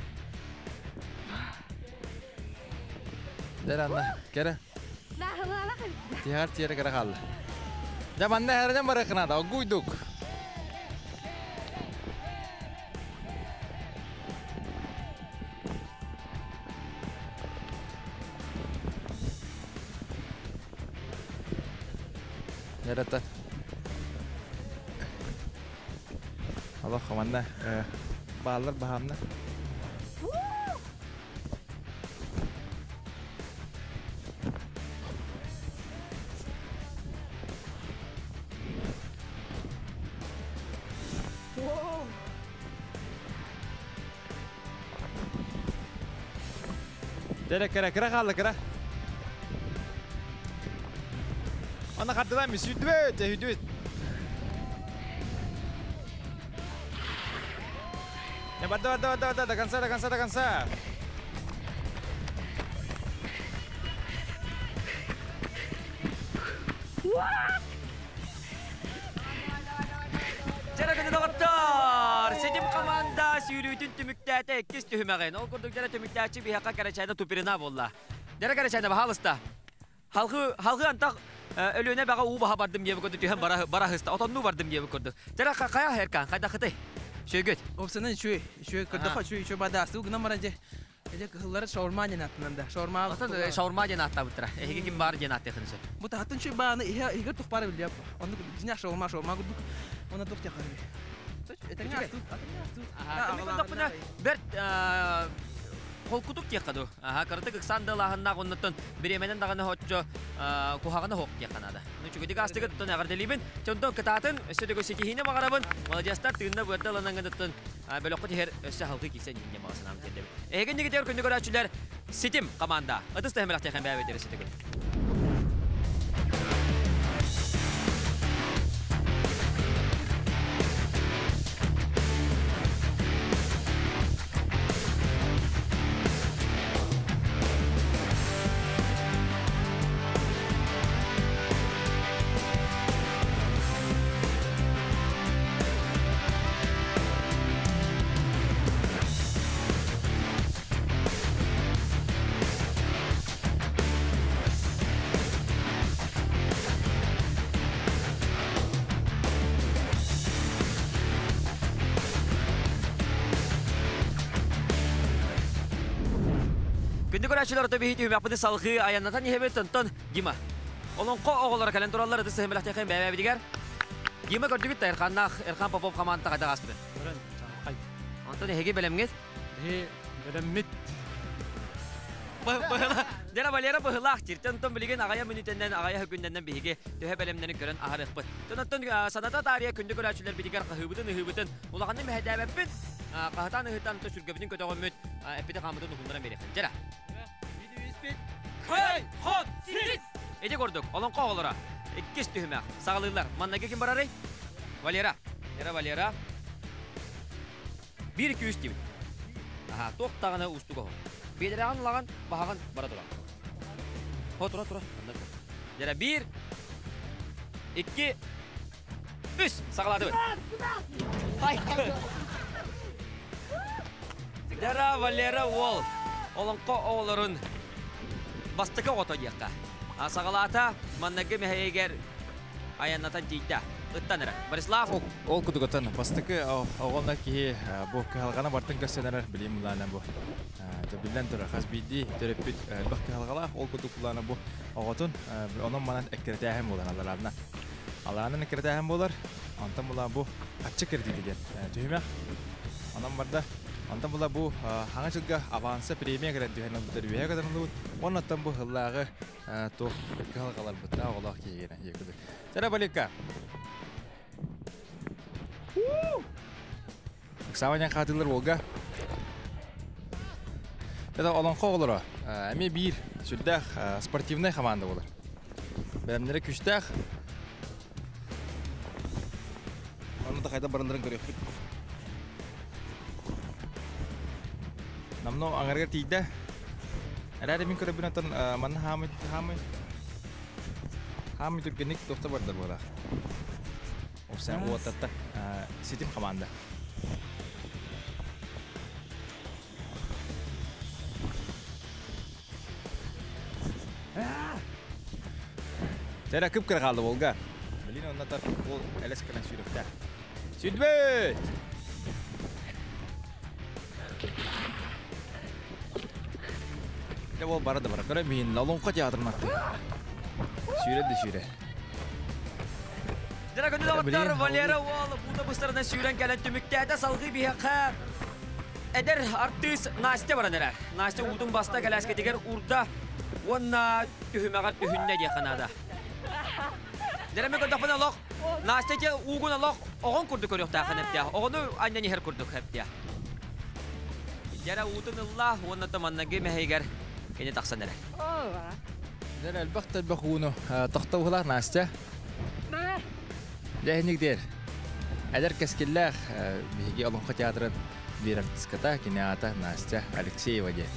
Дэр анна, кэрэ. Тиһэр тиэрэ кэрэ хаалла. Дьэ манна эрэнэн барыаххына оггуйдук. Ярата. Аллах манна бааллар баһаамна. Дere кere кere kaldı кere. Ана қардыдан ми сүдүбөт, сүдүбөт. Ya барда барда барда барда до конца до конца до конца. Жара күні доғыттар! Сетим команда сүйрүүтүн түмүктээте иккис түһүмэҕин. Ол курдук жара түмүктээччи биһиэхэ Карачайна Тупирина буолла. Жара Карачайна баһаалыста. Халгы халгы антах өлүөнэ баҕа уу баха бардым диэбит курдук түһэн бара бара хыста. Отоннуу бардым диэбит курдук. Жара хайа херкан хайда хытай. Шөгөт. Опсанан үчү, үчү көрдөхө үчү үчү бада астуу гынан баран же. Эже кыһыллары шаурма диэн аттынан да. Шаурма. Отон шаурма диэн аттабыттара. Эһиги ким бар диэн аттыхын сөп. Бу таһатын үчү бааны иһэ иһигэр тух бары билиэп. Онну дьиҥ шаурма шаурма курдук. Онно тух тяхар. Этэҥҥэ астуу, атыҥҥа астуу. Аха, бэрт холкутук диэххэ дуу. Аха, кыратык ыксаан да ылааһыннаах оннуттан бириэмэнэн даҕаны оччо куһаҕаны хоох диэххэ наада. Ну үчүгэйдик аастыгыт, оттон эҕэрдэлиибин. Чонтон кытаатын, өссө да ситиһиини баҕарабын. Маладьыастар тыынна быарда ыланаҥҥытыттан бөлөххө тиһэр өссө халгыы киирсэн иһин диэн баҕа санаабын тиэрдэбин. Эһиги иннигитигэр күндү көрөөччүлэр Ситим команда. Ытыс тэһэмэлэхтиэхэн бэйэбит ситигин. Күндү көрөөччүлэр ото биһи түһүмэхпити салҕыы айаннатан иһэбит онтон Дима. Олоҥхо оҕолоро кэлэн тураллар ытыс сыһымэлэхтиэхин бэйэбитигэр. Дима көрдүгүт да Эрханнаах Эрхан Попов хамаанда хайдах ааспыты? Көрөн, чаҕылхай. Онтон эһиги бэлэмҥит? Биһи бэлэммит. Дьэ Валера быһылаах тиртэн онтон билигин аҕайа мүнүүтэннэн аҕайа күннэннэн биһиги төһө бэлэмнэрин көрөн аһарыахпыт. Онтон саната таарыйа күндү көрөөччүлэр битигэр хаһыыбытын ыһыыбытын улаханнык мэһэйдээбэппит. Хаһытаан ыһытан сүргэбитин көтөҕөммүт эппити хааммытын уһуннаран биэриэххин. Дьэ Кый, хот, сис! Ити курдук, олоҥхо оҕолоро иккис түһүмэх саҕалыыллар. Маннайгы ким барарый? Валера. Валера, Валера. Биир күүс диибит. Аха, туох даҕаны уустук оһо. Биэдэрэҕин ылаҕын, баһаҕын бара тура. Хо, тура, тура. Манна тура. Дьэ, биир, икки, үс. Саҕалаатыбыт. Дара Валера уол олоҥхо оҕолорун бастакы оҕото диэххэ. Саҕалаата маннагы мэһэйигэр айаннатан тиийдэ. Ыттан эрэ. Борислав. Ол кудугатан бастакы оҕонно киһи бу кыһалҕаны бартын көрсөнөрөр билим булаана бу. Биллэн турар хас биирдии төрөппүт элбэх кыһалҕалаах ол кудук булаана бу оҕотун онон манан эккирэтээһин буолар алараабына. Алаанын эккирэтээһин буолар. Онтон була бу аччык кредити диэн түһүмэх. Онон барда. Онтон була бу хаҥа жылга аванса премия кэлэн түһэн ылбытар үөһэ көтөрүллүбүт. Оннуттан бу хыллааҕы туох кыһалҕаларбыт оҕолоох киһигинэ диэкүдү. Сара Балика. Ыксаабаньан хаатылар Волга. Это олоҥхо оҕолоро эмиэ биир сүрдээх спортивнай команда буолар. Бэлэмнэрэ күүстээх. Онно да хайда баралларын көрүөхпүт. Намно аҥарыгар тиийдэ. Эрээри мин көрөбүн оттон манна хаамый хаамый хаамый түргэнник туохта бардар буолаах. Опсен уоттатта ситим команда. Тәрә кып кыра қалды Волга. Блин, онна тар ол әлес кыран сүйректі. Сүдбөт! Де ол бара да бара. Көрө мин Лолонко театрын атты. Сүйре де сүйре. Дара көндө доҕоттор, Валера уол буута быстарынан сүүрэн кэлэн түмүктээтэ салгыы биһиэхэ эдэр артыыс Настя баран эрэр. Настя уутун баста кэлээскэтигэр уурда уонна түһүмэҕэр түһүннэ диэххэ наада. Дьэрэмэ көрдөхпүнэ олох Настя те уугун олох оҕон курдук көрүөхтээххин эптиэх. Оҕону анньан иһэр курдук эптиэх. Дьэрэ уутун ылла уонна томаннагы мэһэйгэр кини тахсан эрэр. Дьэрэ элбэх да элбэх ууну тохтобулаах Настя. Дьэ дэр. Эдэр кэскиллээх биһиги Олоҥхо театрын биир артистката, кини аата Настя Алексеева диэн.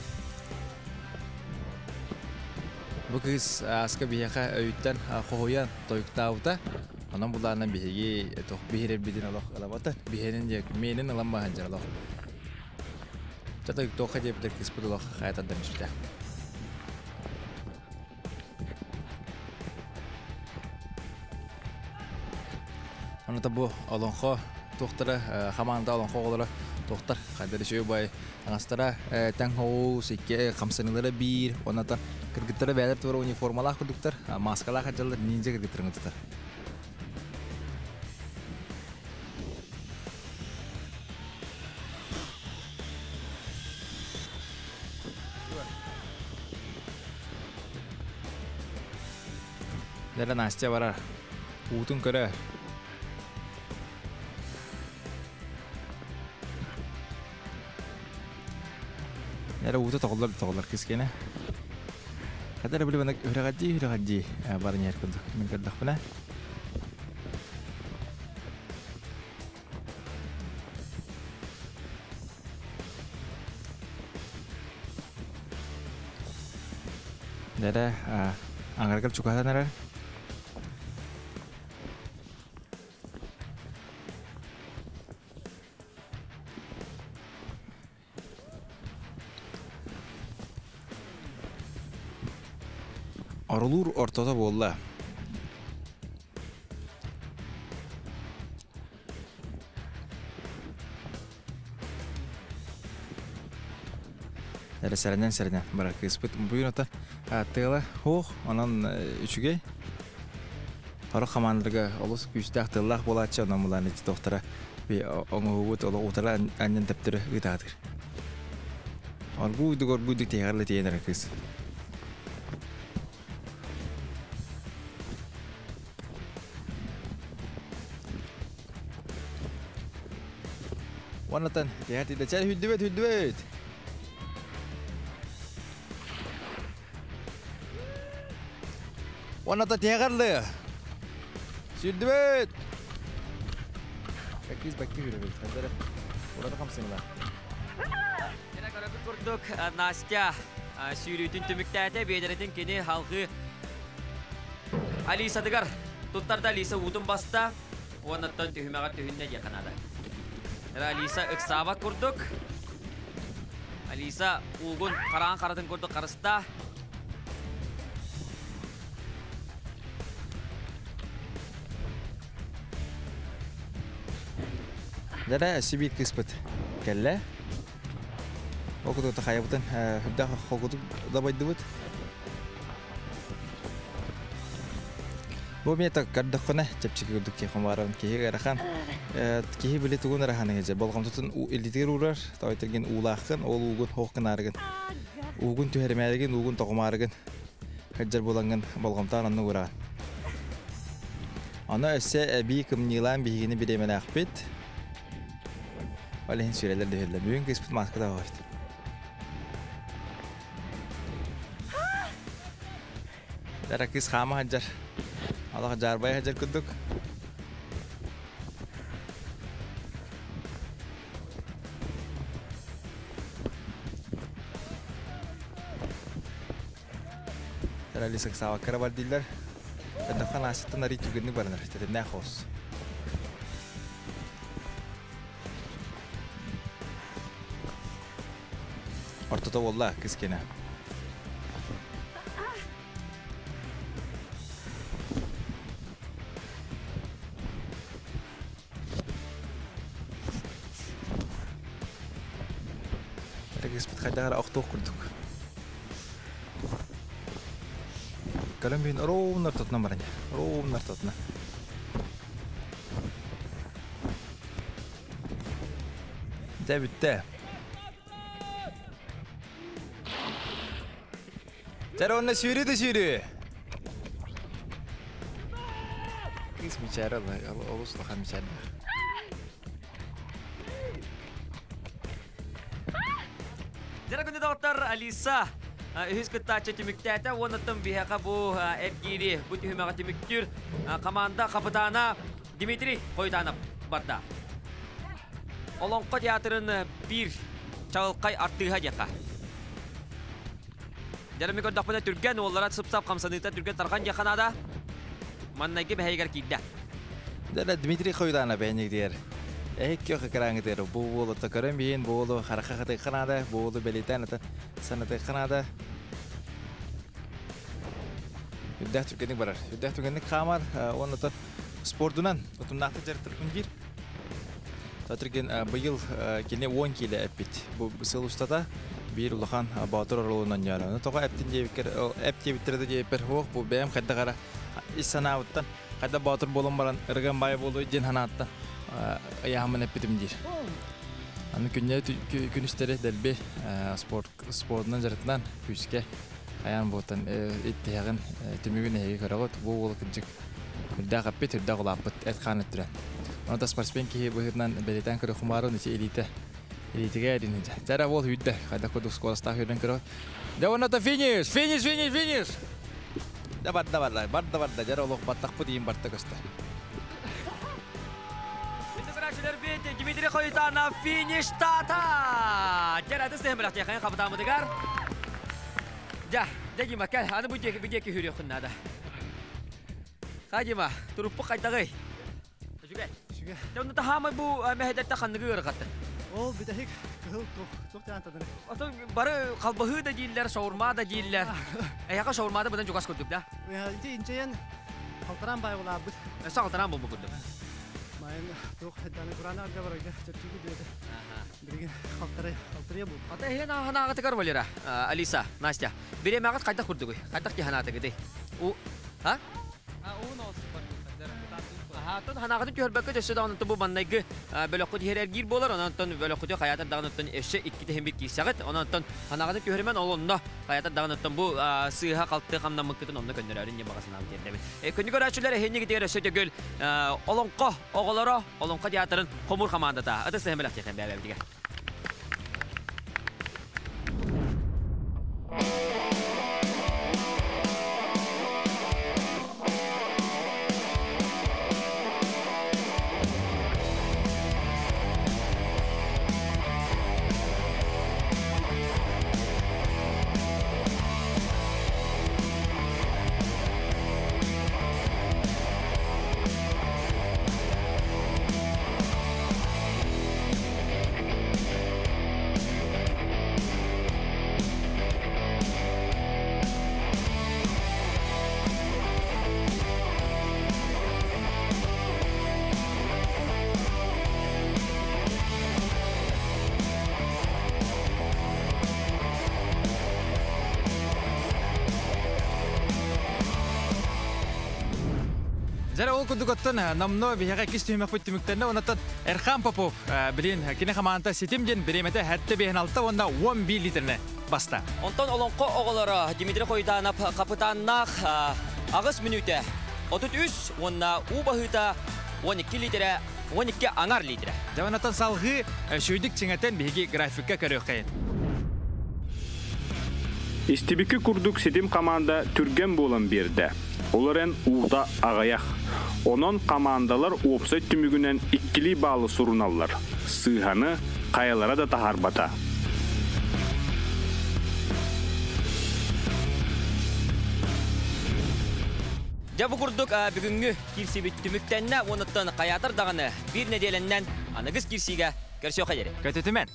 Бу кыыс ааска биһиэхэ өйүттэн хоһуйан тойуктаабыта. Онон булаанан биһиги туох биһирэрбитин олох ылабата. Биһиэнин диэк миэнин ылан баһан дьар олох. Ча тойуктуохха диэбитэр кыыспыт олох хайа тардан түспүтэ. Онута бу олоҥхо туохтара хамаанда олоҥхо оҕолоро туохтар хайдары үчүгэй бай таҥастара тэҥ хоҕус икки хамсаныылара биир уонна кыргыттара бэйэлэр туора униформалаах курдуктар маскалаах сылдьаллар ниндзя кыргыттарын тутар. Дэрэ Настя барар. Уутун көрөр. Эрэ уута тоҕуллар тоҕуллар кискиэнэ. Хата эрэ били үрэҕэддии үрэҕэддии баран иһэр курдук мин көрдөхпүнэ. Дэрэ аңаргар чугаһатан эрэр. Орулуур ортото буолла. Эрэ сэрэнэн сэрэнэн барар кыыспыт буйун ата тыала хуох онон үчүгэй Хорох хамаандаларга олус күүстээх тыллаах буолааччы онон булаан ити тохтара би оҥоһугут олох утара анньан тэптөрө ыытаатыр. Оргууйдук оргууйдук тиһэҕэр да тиийэн эрэ кыыс. Уоннатан тиһэр тиийдэ чэ хүлдүбэт хүлдүбэт. Уонната тиһэҕэр Сүрдүбүт! Киис бакки хүрөбүт. Хандар ураты хамсыҥла. Дьэ көрөбүт курдук Настя сүүрүүтүн түмүктээтэ, биэдэрэтин кини халҕыы Алисатыгар туттарда Алиса уутун баста, уоннаттан түһүмэҕэр түһүннэ диэххэ наада. Алиса ыксаабат курдук. Алиса уугун хараан харатын курдук харыста. Дара сибиир кыыспыт кэллэ. Ол курдук хайабытын үрдээх холкутук дабайдыбыт. Бу мен так көрдөххүнэ чэпчэки курдук телефон баарабын киһи ыарахан киһи били тугун ырахан иһэ болҕомтотун илдитигэр уурар тойтергин уулааххын ол уугун хоох гынаарыгын уугун түһэримээригин уугун тоҕумаарыгын сылдьар буолаҥҥын болҕомтоон оннук ураҕын. Ону өссө эбии кымньыылаан биһигини бириэмэлээхпит. Ол иһин сүрэлэр дөһөллөр. Бүгүн кыыспыт мааската оҕойт. Дара кыыс хаама сылдьар. Олох дьаарбайа сылдьар курдук. Ралли саксаабакка бар дииллэр. Эддэххэ Настяттан арый түргэнник баранар. Тэтимнээх хоос. Ортото болла кыскене. Кыспыт хайдагара охтуох курдук. Кэлэн бин ровно ортотунан баран. Ровно ортотунан. Дьэ бүттэ. Дьэ онно сүүрүү да сүүрүү. Кыыс мичээрэ олус улахан мичээрдээх. Дьэ күндү доҕоттор, Алиса үһүс кыттааччы түмүктээтэ. Уоннаттан биһиэхэ бу эргиири, бу түһүмэҕи түмүктүүр команда хапытаана Дмитрий Хойутанов барда. Олоҥхо театрын биир чаҕылхай артыыһа диэххэ. Дьэрэмми көрдөхпүнэ түргэн, уоллара сып-сап хамсаныыта түргэн тарҕан диэххэ наада. Маннайгы бэһэйигэр киирдэ. Дьэ, Дмитрий Хойутанов бэйэниктигэр эһик көх экрангытыгар бу уолу көрөн биһин, бу уолу хараха хатыахха наада, бу уолу бэлиэтээн санатыахха наада. Үрдээх түргэнник барар. Үрдээх түргэнник хаамар, уонна спордунан утумнаахтык дьарыктырбын диир. Татырген быйыл кини 10 кило эппит. Бу сыл устата биир улахан боотур оролунан ньара. Тоҕо эптин диэбиккер, эп диэбиттэрэ да диэбиппэр, хуох бу бэйэм хайдах ара ис санаабыттан хайда боотур буолан баран ырыган баай буолуй диэн ханааттан ыйаамын эппитим диир. Аны күнне күнүстэри дэлби спорт спортунан дьарыктанан күүскэ аян буотан иттиһэҕин түмүгүн эһиги көрөҕүт. Бу уол кырдьык үрдээх эппит, үрдээх улааппыт эт хаан өттүрэн. Оны да спортсмен киһи быһыытынан бэлиэтээн көрө хумаарун ити элиите элитиге эрин. Жара бол үйдэ хайда курдук скоростаах үрдэн көрө. Дьэ уонна финиш, финиш, финиш, финиш. Да барда барда, барда барда, жара олох баттахпыт иин барта көстөр. Дмитрий Хойутанов финиш тата! Жара тыс тыһым билахтыйхан хабытамыдыгар. Жа, дьэ Дима, кэл, аны бу диэки бу диэки хүрүөххүн наада. Ха Дима, туруппу хайдагый? Үчүгэй. Үчүгэй. Дьэ онно таһаамай бу мэһэдэртэ ханныгы ыарахаттын? Ол бүтэһик кыһыл туох туох диэн антадыр. Ото бары халбаһыы да дииллэр, шаурма да дииллэр. Эһэхэ шаурмада быдан чугас курдук да? Ити инчэйэн халтараан бай булаабыт. Өссө халтараан булбут курдук. Майын туох хайданы курана арга барарга чөпчүгү диэти. Билигин халтарай халтарыя бул. Ата эһиэн ааһынаагытыгар Валера, Алиса, Настя. Бириэмэҕит хайдах курдугуй? Хайдах киһанаатыгыдый? У А? Аһаатын ханаҕытын түһэрбэккэ өссө даҕаны бу маннайгы бөлөххүт иһэр эргиир буолар, онон бөлөххүтү хайаатар даҕаныттан өссө икки тэһин бир киирсэҕит, онон ханаҕытын түһэримэн ол онно хайаатар даҕаныттан бу сыыһа халты хамнаммыккытын онно көннөрөөрүн диэн баҕа санаабын тиэрдэбин. Күндү көрөөччүлэр, эһиэнньигитигэр өссө төгүл Олоҥхо оҕолоро, Олоҥхо театрын хомуур хамаандата ытыс тыһын бэлэхтиэхин бэбэбитигэр. Дьэ ол курдук оттон номно биһиэхэ иккис түһүмэхпит түмүктэннэ. Онтон Эрхан Попов билин кини хамаанда ситим диэн бириэмэтэ сэттэ биэһин алта уонна 11 литрine баста. Онтон Олоҥхо оҕолоро Дмитрий Хойутанов хапытааннаах аҕыс мүнүүтэ 33 уонна уу баһыыта 12 литрэ 12 аҥар литрэ. Дьэ онтон салгыы сүйдүк чиҥэтэн биһиги графикка көрүөххэйин. Истибикки курдук ситим команда түргэн буолан биэрдэ. Ол эрэн уута аҕыйах. Онон командалар уопсай түмүгүнэн иккилии баалы суруналлар. Сыыһаны хайалара да таһаарбата. Дьэ бу курдук бүгүҥҥү киирсибит түмүктэннэ, уонуттан хайаатар даҕаны биир нэдиэлэннэн аныгыс киирсиигэ көрсүөххэ диэри. Көтүтүмэн!